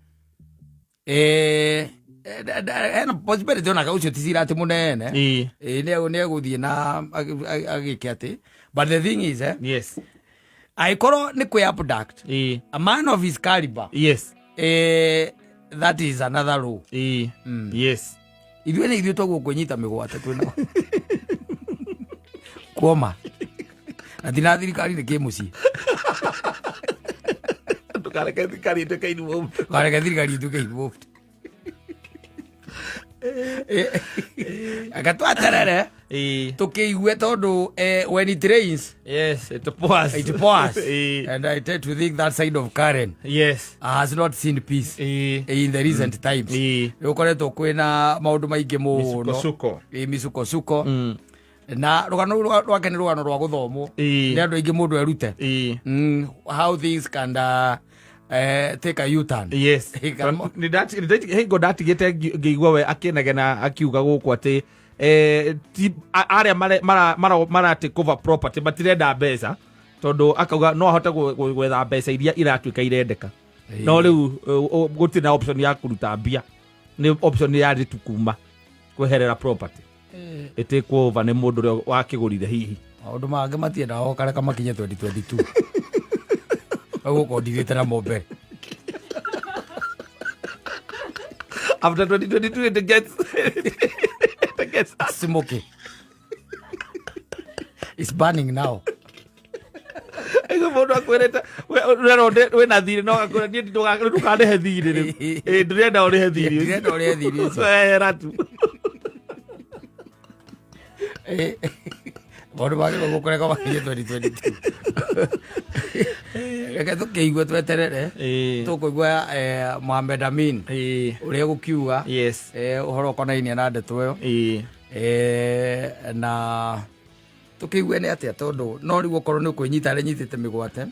[SPEAKER 2] Hena possibility onake ũcio ti cira atĩ mũnene.
[SPEAKER 1] Ĩĩ.
[SPEAKER 2] Ĩĩ, nĩ egũthiĩ na agĩke atĩ. But the thing is,
[SPEAKER 1] Yes.
[SPEAKER 2] angĩkorwo nĩ kwĩ abduct,
[SPEAKER 1] Ĩĩ.
[SPEAKER 2] a man of his caliber,
[SPEAKER 1] Yes.
[SPEAKER 2] that is another law.
[SPEAKER 1] Ĩĩ. Yes.
[SPEAKER 2] Ithuĩ nĩ ithuĩ twaguo kwĩnyita mĩgwate twĩna kuoma na tina thirikari nĩ kĩmũciĩ.
[SPEAKER 1] Ndũkareke thirikari ĩtuĩke involved.
[SPEAKER 2] Ndũkareke thirikari ĩtuĩke involved. Aka tweterere
[SPEAKER 1] Ĩĩ.
[SPEAKER 2] tũkĩigue tondũ when it rains
[SPEAKER 1] Yes, it pours.
[SPEAKER 2] it pours.
[SPEAKER 1] Ĩĩ.
[SPEAKER 2] And I tend to think that side of Karen
[SPEAKER 1] Yes.
[SPEAKER 2] has not seen peace
[SPEAKER 1] Ĩĩ.
[SPEAKER 2] in the recent times.
[SPEAKER 1] Ĩĩ.
[SPEAKER 2] Nĩ gũkoretwo kwĩna maũndũ maingĩ mũno.
[SPEAKER 1] Misukosuko.
[SPEAKER 2] Ĩĩ, misukosuko. Na rũgano rũu rwake nĩ rũgano rwa gũthomwo
[SPEAKER 1] Ĩĩ.
[SPEAKER 2] nĩ andũ aingĩ mũndũ erute.
[SPEAKER 1] Ĩĩ.
[SPEAKER 2] How things can take a U-turn.
[SPEAKER 1] Yes.
[SPEAKER 2] Ĩĩ, kana
[SPEAKER 1] Nĩ hingo ndatigĩte ngĩigua we akĩnegena akiuga gũkũ atĩ ti arĩa mara take over property matirenda mbeca tondũ akauga no ahote gwetha mbeca iria iratuĩka irendeka.
[SPEAKER 2] Ĩĩ.
[SPEAKER 1] No rĩu gũtirĩ na option ya kũruta mbia, nĩ option yarĩ tu kuma kweherera property ĩtĩkwo over nĩ mũndũ ũrĩa wakĩgũrire hihi.
[SPEAKER 2] Maũndũ mangĩ matiendaga gũkareka makinye 2022. Ũgũkorwo ndirĩte namo mbere.
[SPEAKER 1] After 2022 it gets
[SPEAKER 2] smoky. It's burning now.
[SPEAKER 1] Ĩguo mũndũ akwĩrĩte, ũrerwo wĩna thirĩ, no akwĩra niĩ ndũkanĩhe thirĩ rĩu. Ĩĩ, ndĩrenda ũrĩhe thirĩ ũcio.
[SPEAKER 2] Ndĩrenda ũrĩhe thirĩ ũcio.
[SPEAKER 1] Wehera tu.
[SPEAKER 2] Maũndũ magĩrĩirwo gũkoreka makinye 2022. Reke tũkĩigue tweterere.
[SPEAKER 1] Ĩĩ.
[SPEAKER 2] Tũkũigua Mohamed Amin
[SPEAKER 1] Ĩĩ.
[SPEAKER 2] ũrĩa gũkiuga.
[SPEAKER 1] Yes.
[SPEAKER 2] Ũhoro ũkonainie na ndeto ĩyo.
[SPEAKER 1] Ĩĩ.
[SPEAKER 2] Na tũkĩigue nĩ atĩa tondũ no rĩu okorwo nĩ ũkwĩnyita arĩa nyitĩte mĩgwate.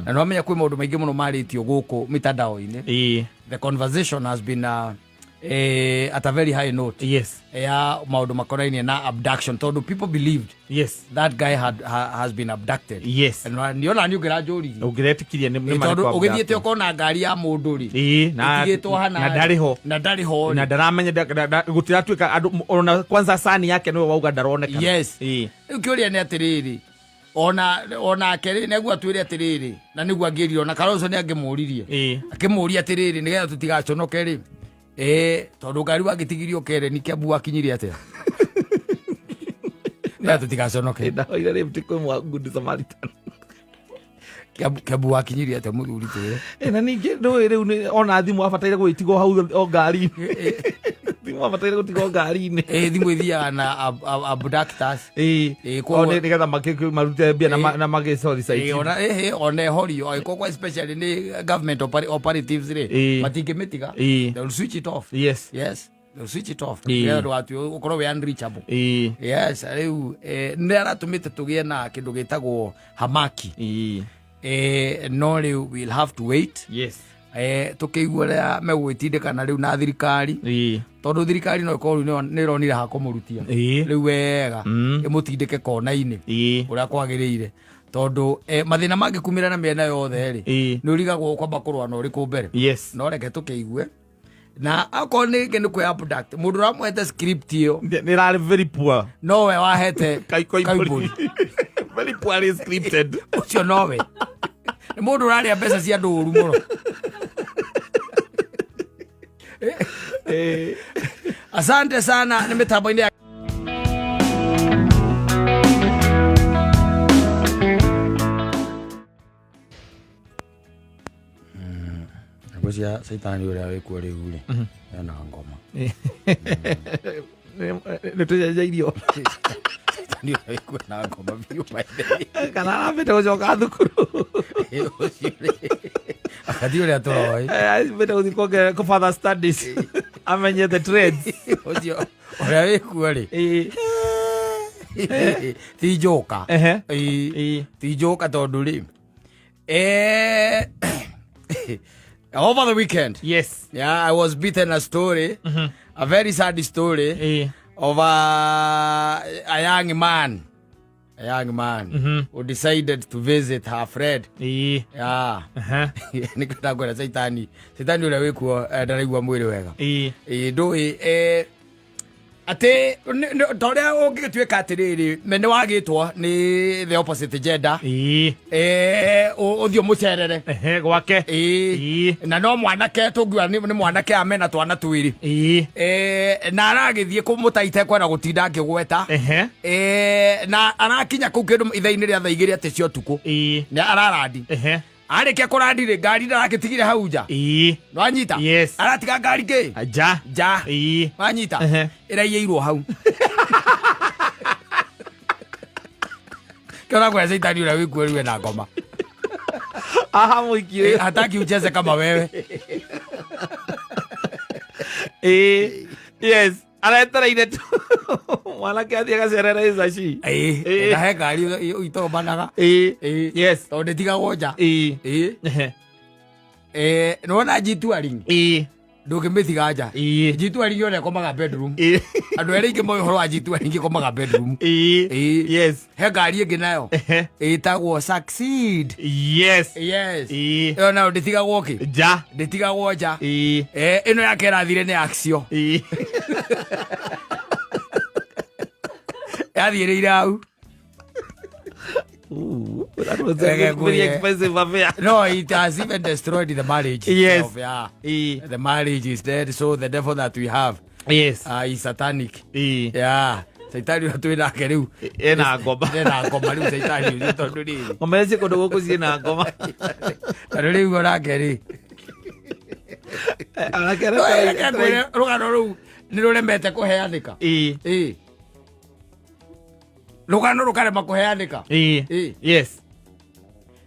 [SPEAKER 2] Na nĩ wamenya kwĩ maũndũ maingĩ mũno marĩtio gũkũ mitandao-inĩ.
[SPEAKER 1] Ĩĩ.
[SPEAKER 2] The conversation has been at a very high note.
[SPEAKER 1] Yes.
[SPEAKER 2] Ya maũndũ makonainie na abduction tondũ people believed
[SPEAKER 1] Yes.
[SPEAKER 2] that guy has been abducted.
[SPEAKER 1] Yes.
[SPEAKER 2] Na niona nĩ ũngĩranjũririe.
[SPEAKER 1] Ũngĩretĩkirie nĩ
[SPEAKER 2] Tondũ
[SPEAKER 1] marĩkũ
[SPEAKER 2] ũgĩthiĩte
[SPEAKER 1] abducted.
[SPEAKER 2] ũkona ngari ya mũndũ rĩ.
[SPEAKER 1] Ĩĩ,
[SPEAKER 2] Ĩtigĩtwo hana
[SPEAKER 1] na ndarĩ ho.
[SPEAKER 2] Na ndarĩ ho rĩ.
[SPEAKER 1] Na ndaramenya gũtiratuĩka andũ ona kwanza sani yake nĩwe wauga ndaronekana.
[SPEAKER 2] Yes.
[SPEAKER 1] Ĩĩ.
[SPEAKER 2] Rĩu kĩũria nĩ atĩrĩrĩ, onake rĩ, nĩguo atwĩre atĩrĩrĩ, na nĩguo angĩrire, ona Kalonzo nĩ angĩmũririe.
[SPEAKER 1] Ĩĩ.
[SPEAKER 2] Akĩmũria atĩrĩrĩ, nĩgetha tũtigaconoke rĩ, Ĩĩ, tondũ ngari wagĩtigirio kereni Kiambu wakinyirie atĩa? Nĩ tũtigaconoke.
[SPEAKER 1] Ndahoire lift kwĩ mwa Good Samaritan.
[SPEAKER 2] Kiambu wakinyirie atĩa mũthuri twĩre?
[SPEAKER 1] Na ningĩ ndũĩ rĩu ona thimũ abataire gwĩtigwo hau o ngari-inĩ. Thimũ abataire gũtigwo ngari-inĩ.
[SPEAKER 2] Ĩĩ, thimũ ithiaga na abductors.
[SPEAKER 1] Ĩĩ.
[SPEAKER 2] Ĩĩ,
[SPEAKER 1] O nĩgetha marute mbia na magĩcothi.
[SPEAKER 2] Ĩĩ, ona ĩhĩ ona ĩhorio angĩkorwo kwa especially nĩ government operatives rĩ, matingĩmĩtiga. They will switch it off. Yes, they will switch it off. Nĩgetha ndũgatuĩke ũkorwo wĩ unreachable. Yes, rĩu nĩ aratũmĩte tũgĩe na kĩndũ gĩtagwo hamaki. No rĩu we'll have to wait. Tũkĩigua ũrĩa megũgĩtindĩkana rĩu na thirikari, tondũ thirikari no ĩkorwo rĩu nĩ ĩronire ha kũmũrutia rĩu wega, ĩmũtindĩke kona-inĩ ũrĩa kwagĩrĩire, tondũ mathĩna mangĩkumĩra na mĩena yothe rĩ, nĩ ũrigagwo kwamba kũrũa na ũrĩkũ mbere. No reke tũkĩigue, na akorwo nĩ rĩngĩ nĩ kwĩ abduct mũndũ ũramũhete script ĩyo.
[SPEAKER 1] Nĩ ĩrarĩ very poor.
[SPEAKER 2] Nowe wahete.
[SPEAKER 1] Koimbũri. Very poorly scripted.
[SPEAKER 2] Ũcio nowe nĩ mũndũ ũrarĩa mbeca cia andũ ũru mũno. Asante sana nĩ mĩtambo-inĩ ya ngwĩciria caitani ũrĩa wĩkuo rĩu rĩ ena ngoma.
[SPEAKER 1] Nĩ tũcenjeirio.
[SPEAKER 2] Caitani ũrĩa wĩkuo na ngoma biũ, by the way.
[SPEAKER 1] Kana arambĩte gũcoka thukuru.
[SPEAKER 2] Ũcio rĩ, akati ũrĩa tũroĩ.
[SPEAKER 1] Ambĩte gũthiĩ kuongerera kũ further studies amenye the trades.
[SPEAKER 2] Ũcio ũrĩa wĩkuo rĩ, ti njoka. Ĩĩ. Ti njoka tondũ rĩ, over the weekend, yeah, I was beaten a story, a very sad story of a young man, a young man who decided to visit her friend. Yeah. Nĩkĩo ndakwĩra caitani, caitani ũrĩa wĩkuo ndaraigua mwĩrĩ wega. Ĩĩ, ndũĩ atĩ ta ũrĩa ũngĩgĩtuĩka atĩrĩrĩ nĩ wagĩtwo nĩ the opposite gender, ũthiĩ ũmũcerere.
[SPEAKER 1] Ehe, gwake.
[SPEAKER 2] Ĩĩ. Na no mwanake tũngiuga nĩ mwanake amena twana twĩrĩ. Na aragĩthiĩ kũmũtaite kwenda gũtinda akĩgweta. Na arakinya kũu kĩndũ ithaa-inĩ rĩa thaa 2 atĩ cia ũtukũ. Nĩ ararandi. Arĩkia kũrandi rĩ, ngari ndarakĩtigire hau nja. Nwanyita?
[SPEAKER 1] Yes.
[SPEAKER 2] Aratiga ngari kĩ?
[SPEAKER 1] Nja.
[SPEAKER 2] Nja. Wanyita? Ĩraiyĩirwo hau. Kĩona kwĩa caitani ũrĩa wĩkuo rĩu ena ngoma.
[SPEAKER 1] Aha mũiki.
[SPEAKER 2] Hataki ucheze kama wewe.
[SPEAKER 1] Ĩĩ. Yes, aretereire tu mwanake athiĩ agacerere icaci.
[SPEAKER 2] Na he ngari itombanaga. Tondũ ndĩtigagwo nja. Nĩwona G-Touring? Ndũngĩmĩtiga nja. G-Touring yona ĩkomaga bedroom. Andũ erĩ aingĩ moĩ ũhoro wa G-Touring, ĩkomaga bedroom. He ngari ĩngĩ nayo ĩtagwo Succeed. Yes. Ĩyo nayo ndĩtigagwo kĩ?
[SPEAKER 1] Nja.
[SPEAKER 2] Ndĩtigagwo nja. Ĩno yake ĩrathire nĩ Axio. Yathiĩrĩire hau.
[SPEAKER 1] Ooh, that was a
[SPEAKER 2] Reke
[SPEAKER 1] very, very
[SPEAKER 2] ngwĩre.
[SPEAKER 1] expensive affair.
[SPEAKER 2] No, it has even destroyed the marriage itself, yeah. The marriage is dead, so the devil that we have is satanic. Yeah, caitani ũrĩa twĩ nake rĩu
[SPEAKER 1] Ena ngoma.
[SPEAKER 2] Ena ngoma rĩu caitani ũcio, tondũ rĩrĩ,
[SPEAKER 1] Ngoma ici kũndũ gũkũ ciĩna ngoma.
[SPEAKER 2] Tondũ rĩu onake rĩ,
[SPEAKER 1] Anake
[SPEAKER 2] No, reke ngwĩre, rũgano rũu nĩ rũremete kũheanĩka. Ĩĩ. Rũgano rũkarema kũheanĩka. Ĩĩ.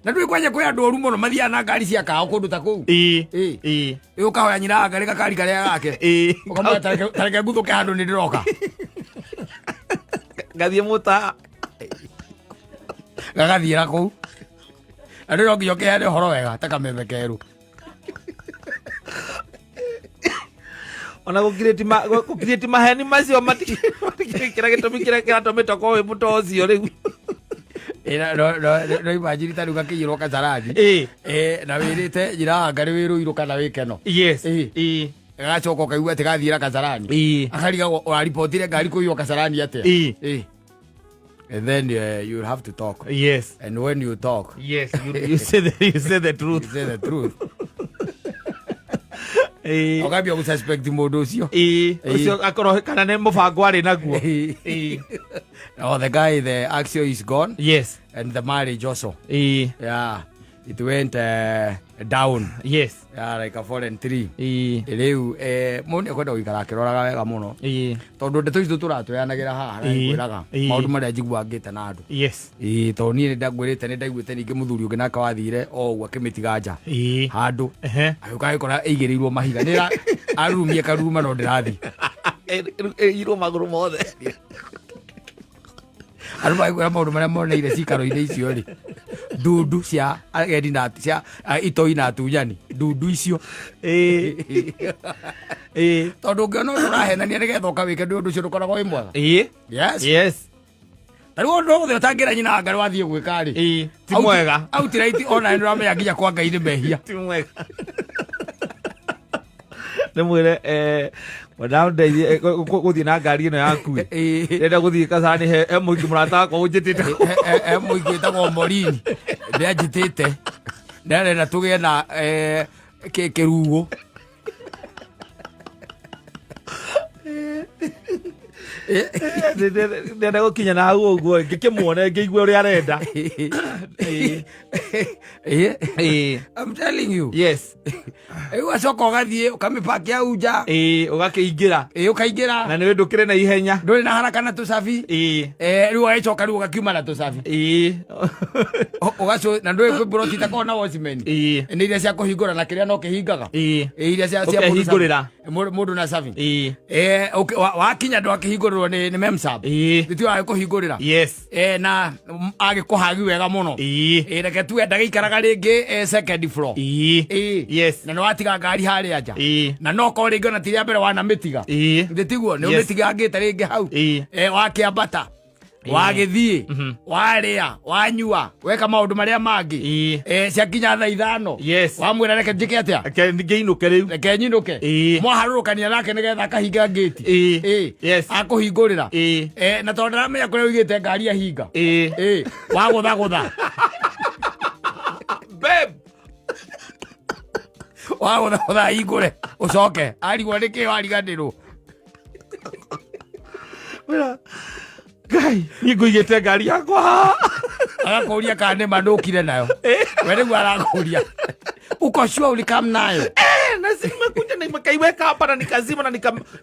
[SPEAKER 2] Na ndũĩ kwanja kwĩ andũ oru mũno mathiaga na ngari cia kao kũndũ ta kũu. Ĩĩ. Ĩ ũkahoya nyina wa ngari gakari karĩa gake. Ũkamwĩra, "Tareke nguthũke handũ nĩ ndĩroka."
[SPEAKER 1] Ngathiĩ mũta.
[SPEAKER 2] Gagathiĩra kũu. Na ndũĩ no nginya ũkĩheane ũhoro wega ta kameme kerũ.
[SPEAKER 1] Ona gũkirĩti maheni macio matikĩra gĩtũmi kĩrĩa kĩratũmĩte ũkorwo wĩ mũto ũcio rĩu.
[SPEAKER 2] Ĩ, no imagine ta rĩu gakĩiyĩrwo kasarani. Na wĩrĩte nyina wa ngari wĩ rũirũ kana wĩ keno. Gagacoka ũkaigua atĩ gathiĩra kasarani. Akarigagwo ũraribotire ngari kũiywo kasarani atĩa. Ĩ. And then you'll have to talk. And when you talk,
[SPEAKER 1] Yes, you say the truth.
[SPEAKER 2] You say the truth. Ũkambia gũ suspect mũndũ ũcio.
[SPEAKER 1] Ũcio akorwo kana nĩ mũbango arĩ naguo. Ĩĩ.
[SPEAKER 2] Oh, the guy, the axio is gone. And the marriage also. Yeah, it went down. Yeah, like a fallen tree. Rĩu mũndũ nĩekwenda gũikara akĩroraga wega mũno, tondũ ndeto ici tũratũyanagĩra haha na ngwĩraga maũndũ marĩa njiguaga ngĩte na andũ. Ĩĩ, tondũ niĩ nĩndangwĩrĩte, nĩndaiguĩte ningĩ mũthuri ũngĩ nake wathire o ũguo akĩmĩtiga nja handũ, agĩũka agĩkora ĩigĩrĩirwo mahiga, nĩ arurumie karuruma no ndĩrathiĩ.
[SPEAKER 1] Ĩirwo magũrũ mothe.
[SPEAKER 2] Andũ magĩkwĩra maũndũ marĩa moneire cikaro-inĩ icio rĩ, ndundu cia agendi na cia itoi na atunyani, ndundu icio.
[SPEAKER 1] Ĩĩ. Ĩĩ.
[SPEAKER 2] Tondũ ũngĩona ũndũ ũrahenania nĩgetha ũkawĩke, ndũ ũndũ ũcio ndũkoragwo wĩ mwega. Yes. Ta rĩu ũndũ wothe ũtangĩra nyina wa Ngai wathiĩ gwĩka rĩ,
[SPEAKER 1] Ĩĩ. Ti mwega.
[SPEAKER 2] Outright ona nĩ ũramenya nginya kwa Ngai nĩ mehia.
[SPEAKER 1] Ti mwega. Nĩ mwĩre ndeithie gũthiĩ na ngari ĩno yaku. Ndĩrenda gũthiĩ Kasarani, he mũingĩ mũrata wakwa ũnjĩtĩte.
[SPEAKER 2] He mũingĩ wĩtagwo Morini nĩ anjĩtĩte, nĩ arenda tũgĩe na kĩrugo.
[SPEAKER 1] Ndĩrenda gũkinya na hau ũguo ngĩkĩmuone ngĩigue ũrĩa arenda. Ĩĩ. Ĩĩ.
[SPEAKER 2] I'm telling you. Rĩu acoka ũgathiĩ ũkamĩpaki hau nja.
[SPEAKER 1] Ĩĩ, ũgakĩingĩra.
[SPEAKER 2] Ĩĩ, ũkaingĩra.
[SPEAKER 1] Na nĩ ndũkĩrĩ na ihenya.
[SPEAKER 2] Ndũrĩ na haraka na tũcabi. Rĩu ũgagĩcoka rĩu ũgakiuma na tũcabi. Ũgaco na ndũĩ kwĩ broti itakoragwo na watchman. Nĩ iria cia kũhingũra na kĩrĩa no kĩhingaga. Ĩĩ, iria cia mũndũ
[SPEAKER 1] Ũkehingũrĩra.
[SPEAKER 2] Mũndũ na cabi. Wakinya ndwakĩhingũrĩrwo nĩ memsab. Nĩtio agĩkũhingũrĩra. Na agĩkũhagi wega mũno. Reke tuge ndagĩikaraga rĩngĩ second floor. Na nĩ watiga ngari harĩa nja. Na no korwo rĩngĩ ona ti rĩa mbere wanamĩtiga. Githĩ tiguo? Nĩ ũmĩtigangĩte rĩngĩ hau. Wakĩambata, wagĩthiĩ, warĩa, wanyua, weka maũndũ marĩa mangĩ. Ciakinya thaa 5, wamwĩra reke njĩke atĩa?
[SPEAKER 1] Reke ngĩinũke rĩu.
[SPEAKER 2] Reke nyinũke. Mwaharũrũkania nake nĩgetha akahinga ngĩti. Akũhingũrĩra. Na tondũ ndaramenya kũrĩa ũigĩte ngari ahinga. Wagũthagũtha.
[SPEAKER 1] Babe.
[SPEAKER 2] Wagũthagũtha ahingũre, ũcoke arigwo nĩkĩ wariganĩrwo.
[SPEAKER 1] Wĩra, Ngai, niĩ ngũigĩte ngari yakwa haha.
[SPEAKER 2] Agakũria kana nĩ ma ndũkire nayo. We nĩguo arakũria, uko sure ulikam nayo?
[SPEAKER 1] Na si nimekuja na nikaiweka hapa na nikazima na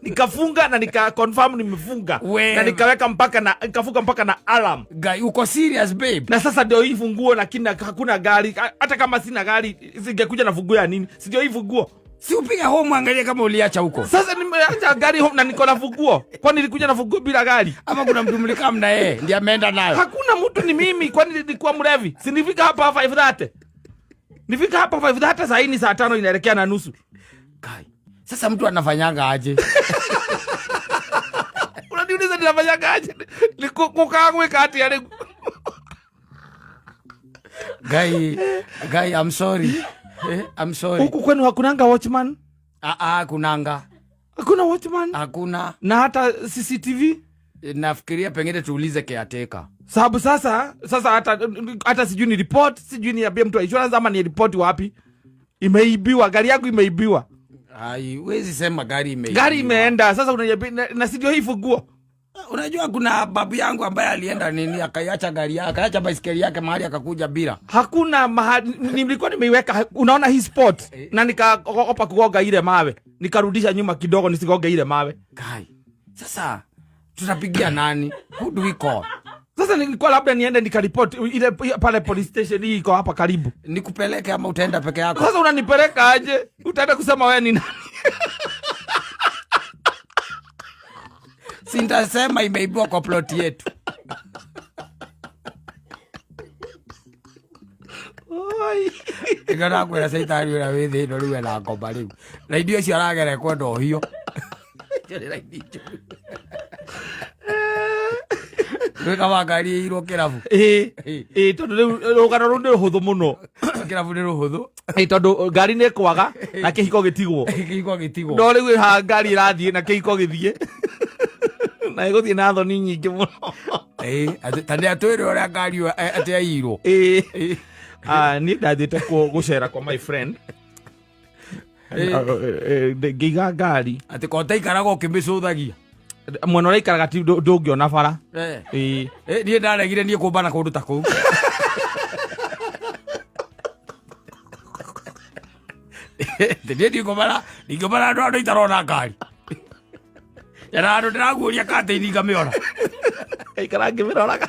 [SPEAKER 1] nikafunga na nika confirm nimefunga. Na nikaweka mpaka na nikafunga mpaka na alarm.
[SPEAKER 2] Ngai, uko serious, babe?
[SPEAKER 1] Na sasa ndio hii funguo, lakini hakuna gari. Hata kama sina gari singekuja na funguo ya nini? Si ndio hii funguo?
[SPEAKER 2] Si upige home angalia kama uliacha huko.
[SPEAKER 1] Sasa nimeacha gari home na niko na funguo. Kwani nilikuja na funguo bila gari?
[SPEAKER 2] Ama kuna mtu mlikaa na yeye ndiye ameenda nayo?
[SPEAKER 1] Hakuna mtu, ni mimi. Kwani nilikuwa mlevi? Si nilifika hapa 5:30. Nifika hapa 5:30, saa hii ni saa 5 inaelekea na nusu.
[SPEAKER 2] Kai. Sasa mtu anafanyanga aje?
[SPEAKER 1] Unaniuliza ninafanyanga aje? Ni kukaa gwĩka atĩa rĩu?
[SPEAKER 2] Guy, guy, I'm sorry. I'm sorry.
[SPEAKER 1] Huku kwenu hakunanga watchman?
[SPEAKER 2] Ah, ah, kunanga.
[SPEAKER 1] Hakuna watchman?
[SPEAKER 2] Hakuna.
[SPEAKER 1] Na hata CCTV?
[SPEAKER 2] Nafikiria pengine tuulize caretaker.
[SPEAKER 1] Sababu sasa hata sijui ni report, sijui niambie mtu wa insurance ama ni report wapi. Imeibiwa, gari yangu imeibiwa.
[SPEAKER 2] Ai, huwezi sema gari imeibiwa.
[SPEAKER 1] Gari imeenda, sasa unaniambia na si ndio hii funguo?
[SPEAKER 2] Unajua kuna babu yangu ambaye alienda nini, akaiacha gari yake, akaacha baisikeli yake mahali akakuja bila.
[SPEAKER 1] Hakuna mahali nilikuwa nimeiweka, unaona hii spot, na nikaogopa kugonga ile mawe. Nikarudisha nyuma kidogo nisigonge ile mawe.
[SPEAKER 2] Kai. Sasa tutapigia nani? Who do we call?
[SPEAKER 1] Sasa nilikuwa labda niende nikaripoti ile pale police station hii iko hapa karibu.
[SPEAKER 2] Nikupeleke ama utaenda peke yako?
[SPEAKER 1] Sasa unanipeleka aje? Utaenda kusema wewe ni nani?
[SPEAKER 2] Sintasema imeibiwa kwa plot yetu.
[SPEAKER 1] Oi.
[SPEAKER 2] Nĩkĩo ndakwĩra caitani ũrĩa wĩ thĩ ĩno rĩu ena ngoma rĩu. Raini ũcio aragera kwenda ũhiũ. Icio nĩ raini njũru. Gwĩka wa ngari ĩirwo kĩrabu.
[SPEAKER 1] Ĩĩ. Ĩĩ, tondũ rĩu rũgano rũu nĩ rũhũthũ mũno.
[SPEAKER 2] Kĩrabu nĩ rũhũthũ.
[SPEAKER 1] Ĩĩ, tondũ ngari nĩ ĩkwaga na kĩhiko gĩtigwo.
[SPEAKER 2] Kĩhiko gĩtigwo.
[SPEAKER 1] No rĩu haha ngari ĩrathiĩ na kĩhiko gĩthiĩ. Na ĩgũthiĩ na thoni nyingĩ mũno.
[SPEAKER 2] Ĩĩ, atĩ, ta nĩ atwĩre ũrĩa ngari ĩyo, atĩ aiyirwo.
[SPEAKER 1] Ĩĩ. Niĩ ndathiĩte gũcera kwa my friend. Ngĩiga ngari.
[SPEAKER 2] Atĩ ko taikaraga ũkĩmĩcũthagia.
[SPEAKER 1] Mwena ũrĩa ikaraga ti ndũngĩona bara. Ĩĩ.
[SPEAKER 2] Niĩ ndaregire niĩ kũmbana kũndũ ta kũu. Niĩ ndingũmana ndingũmana andũ itarona ngari. Na andũ ndĩraguũria katĩini ngamĩona.
[SPEAKER 1] Ikara ngĩmĩroraga.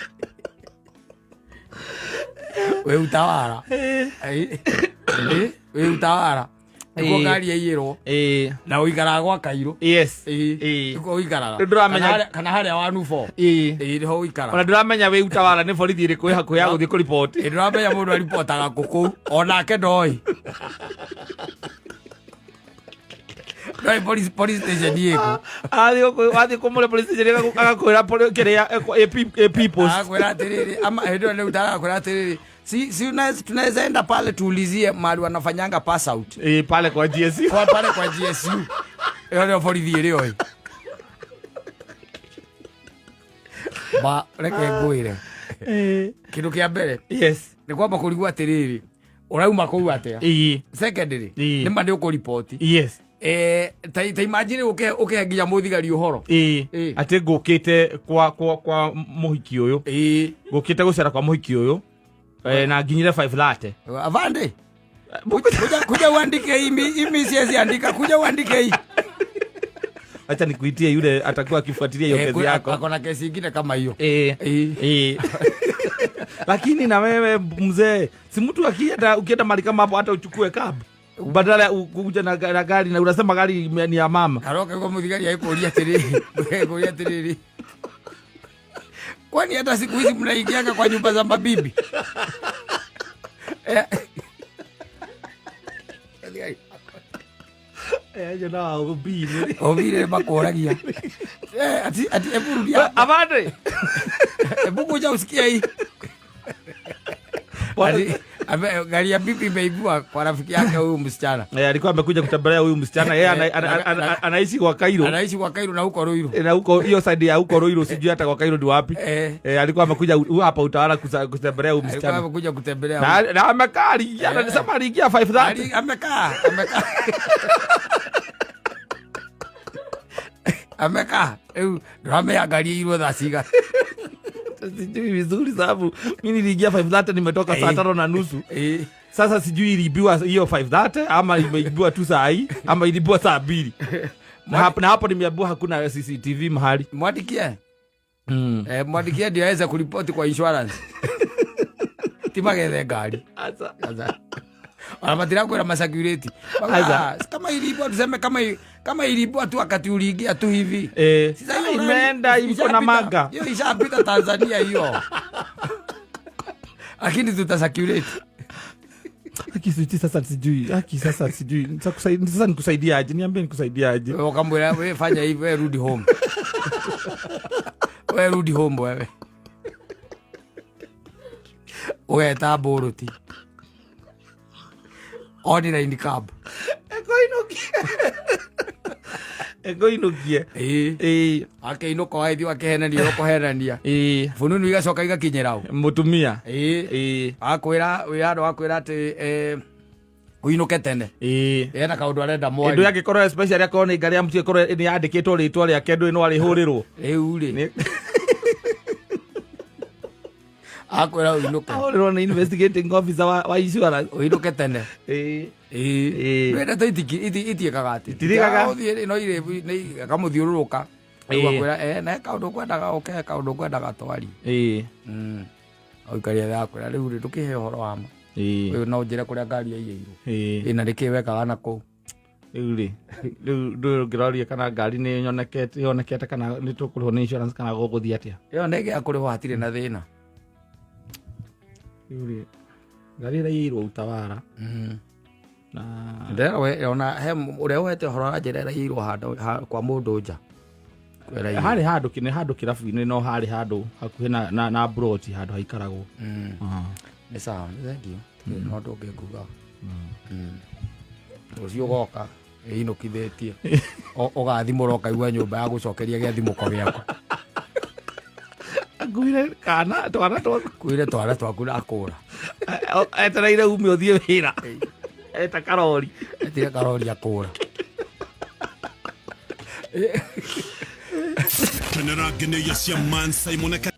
[SPEAKER 2] Wĩ Utawala. Wĩ Utawala. Nĩkuo ngari yaiyĩrwo. Na ũikaraga gwa Kairũ.
[SPEAKER 1] Yes.
[SPEAKER 2] Nĩkuo ũikaraga.
[SPEAKER 1] Rĩu ndũramenya-
[SPEAKER 2] Kana harĩa wa Nufo. Ĩĩ, nĩho ũikaraga.
[SPEAKER 1] Ona ndũramenya wĩ Utawala nĩ borithi ĩrĩkũ ĩ hakuhĩ ya gũthiĩ kũriboti.
[SPEAKER 2] Ĩĩ, ndũramenya mũndũ aripotaga kũ kũu onake ndoĩ. Ndoĩ police station ĩkũ.
[SPEAKER 1] Athiĩ kũmũrĩa police station agakwĩra kĩrĩa AP post.
[SPEAKER 2] Agakwĩra atĩrĩrĩ, ama hĩndĩ ĩyo nĩ agakwĩra atĩrĩrĩ, si tunaweza enda pale tuulizie mahali wanafanyanga pass out.
[SPEAKER 1] Ĩĩ, pale kwa GSU.
[SPEAKER 2] Kwa pale kwa GSU. Ĩyo nĩyo borithi ĩrĩ oĩ. Ba, reke ngwĩre. Kĩndũ kĩa mbere.
[SPEAKER 1] Yes.
[SPEAKER 2] Nĩ kwamba kũrigwo atĩrĩrĩ, ũrauma kũu atĩa?
[SPEAKER 1] Ĩĩ.
[SPEAKER 2] Secondly,
[SPEAKER 1] Ĩĩ.
[SPEAKER 2] nĩ ma nĩ ũkũriboti.
[SPEAKER 1] Yes.
[SPEAKER 2] Ta imagine ũkĩhe nginya mũthigari ũhoro.
[SPEAKER 1] Ĩĩ.
[SPEAKER 2] Ĩĩ.
[SPEAKER 1] Atĩ ngũkĩte kwa mũhiki ũyũ.
[SPEAKER 2] Ĩĩ.
[SPEAKER 1] Ngũkĩte gũcera kwa mũhiki ũyũ. Na nginyire 5:30.
[SPEAKER 2] Avande. Kuja uandike hii, mi siwezi andika, kuja uandike hii.
[SPEAKER 1] Acha nikuitie yule atakuwa akifuatilia hiyo kesi yako.
[SPEAKER 2] Ako na kesi ingine kama hiyo.
[SPEAKER 1] Lakini na wewe mzee, si mtu ukienda mahali kama hapo hata uchukue cab. Badala ya kuja na gari na unasema gari ni ya mama.
[SPEAKER 2] Karoka kwa muthigari aikũria atĩrĩrĩ, aikũria atĩrĩrĩ. Kwani hata siku hizi mnaingianga kwa nyumba za mabibi?
[SPEAKER 1] Jona Obiri.
[SPEAKER 2] Obiri makũragia. Ati hebu rudia hapo.
[SPEAKER 1] Abande.
[SPEAKER 2] Hebu kuja usikie hii. Ati, gari ya bibi imeibua kwa rafiki yake huyu msichana.
[SPEAKER 1] Alikuwa amekuja kutembelea huyu msichana. Yeye anaishi kwa Cairo.
[SPEAKER 2] Anaishi kwa Cairo na huko Ruiru.
[SPEAKER 1] Na huko hiyo side ya huko Ruiru sijui hata kwa Cairo ni wapi. Alikuwa amekuja hapa Utawala kutembelea huyu
[SPEAKER 2] Alikuwa
[SPEAKER 1] msichana.
[SPEAKER 2] amekuja kutembelea huyu.
[SPEAKER 1] Na amekaa, aliingia, anasema aliingia 5:30.
[SPEAKER 2] Amekaa, amekaa. Amekaa. Ndũramenya ngari ĩirwo thaa cigana.
[SPEAKER 1] Sijui vizuri sababu mimi niliingia 5:30 nimetoka saa 5:30. Sasa sijui iliibiwa hiyo 5:30 ama imeibiwa tu saa hii ama iliibiwa saa 2. Na hapo nimeambiwa hakuna CCTV mahali.
[SPEAKER 2] Mwandikie. Mwandikie ndio aweze kuripoti kwa insurance. Ti magethe ngari.
[SPEAKER 1] Asa.
[SPEAKER 2] Asa. Ona matirakwĩra ma security.
[SPEAKER 1] Asa.
[SPEAKER 2] Kama iliibwa tuseme kama iliibwa tu wakati uliingia tu hivi. Sasa hiyo
[SPEAKER 1] Imeenda
[SPEAKER 2] nani?
[SPEAKER 1] iko na maga.
[SPEAKER 2] Hiyo ishapita Tanzania hiyo. Lakini tuta security.
[SPEAKER 1] Haki sijui sasa sijui. Haki sasa sijui. Sasa nikusaidiaje? Niambie nikusaidiaje?
[SPEAKER 2] Wewe ukamwambia wewe fanya hivi, wewe rudi home. Wewe rudi home wewe. Wewe taburuti. Online cab.
[SPEAKER 1] Ekoinukie. Ekoinukie.
[SPEAKER 2] Akĩinũka waithio akĩhenania ũkũhenania. Fununu igacoka igakinyĩra ũ?
[SPEAKER 1] Mũtumia.
[SPEAKER 2] Akwĩra, wĩ handũ akwĩra atĩ, ũinũke tene. Ena kaũndũ arenda
[SPEAKER 1] Ĩndũ
[SPEAKER 2] mwarie.
[SPEAKER 1] yangĩkorwo especially akorwo nĩ ngari ya mũciĩ ĩkorwo nĩ yandĩkĩtwo rĩtwa rĩake, ndũĩ no arĩhũrĩrwo.
[SPEAKER 2] Rĩu rĩ.
[SPEAKER 1] Nĩ-
[SPEAKER 2] Akwĩra ũinũke.
[SPEAKER 1] Ahũrĩrwo nĩ investigating officer wa insurance.
[SPEAKER 2] Ũinũke tene. Ndwenda to itiĩkaga atĩ.
[SPEAKER 1] Itirĩkaga.
[SPEAKER 2] Ũthiĩ rĩ, no irĩ, nĩ akamũthiũrũrũka. Rĩu akwĩra, na he kaũndũ ngwendaga ũke, he kaũndũ ngwendaga twarie. Ũikaria thĩ akwĩra, rĩu rĩ, ndũkĩhe ũhoro wa ma. Ũyũ no ũnjĩre kũrĩa ngari yaiyĩirwo. Na nĩkĩ wekaga na kũu?
[SPEAKER 1] Rĩu rĩ, rĩu ndũĩ ũngĩroria kana ngari nĩ yonekete kana nĩ tũkũrĩhwo nĩ insurance kana gũgũthiĩ atĩa?
[SPEAKER 2] Ĩyo nĩ ĩngĩ ya kũrĩhwo hatirĩ na thĩna.
[SPEAKER 1] Rĩu rĩ, ngari ĩraiyĩirwo Utawala. Na
[SPEAKER 2] Ndĩrera we, ona he ũrĩa ũhete ũhoro aranjĩra ĩraiyĩirwo handũ, kwa mũndũ nja. Ĩraiyĩirwo.
[SPEAKER 1] Harĩ handũ kĩ-, nĩ handũ kĩrabu-inĩ, no harĩ handũ hakuhĩ na plot, handũ haikaragwo.
[SPEAKER 2] Nĩ sawa, nĩ thank you. No ũndũ ũngĩ nguga. Rũciũ ũgoka, ĩinũkithĩtie. Ũgathimũra ũkaigua nyũmba ya gũcokeria gĩathimũko gĩaku.
[SPEAKER 1] Akuire kana twana twaku.
[SPEAKER 2] Akuire twana twaku na akũra.
[SPEAKER 1] Etereire ume ũthiĩ wĩra. Eta karori.
[SPEAKER 2] Etire karori akũra.
[SPEAKER 4] Kenera ngeneia cia Man Simon.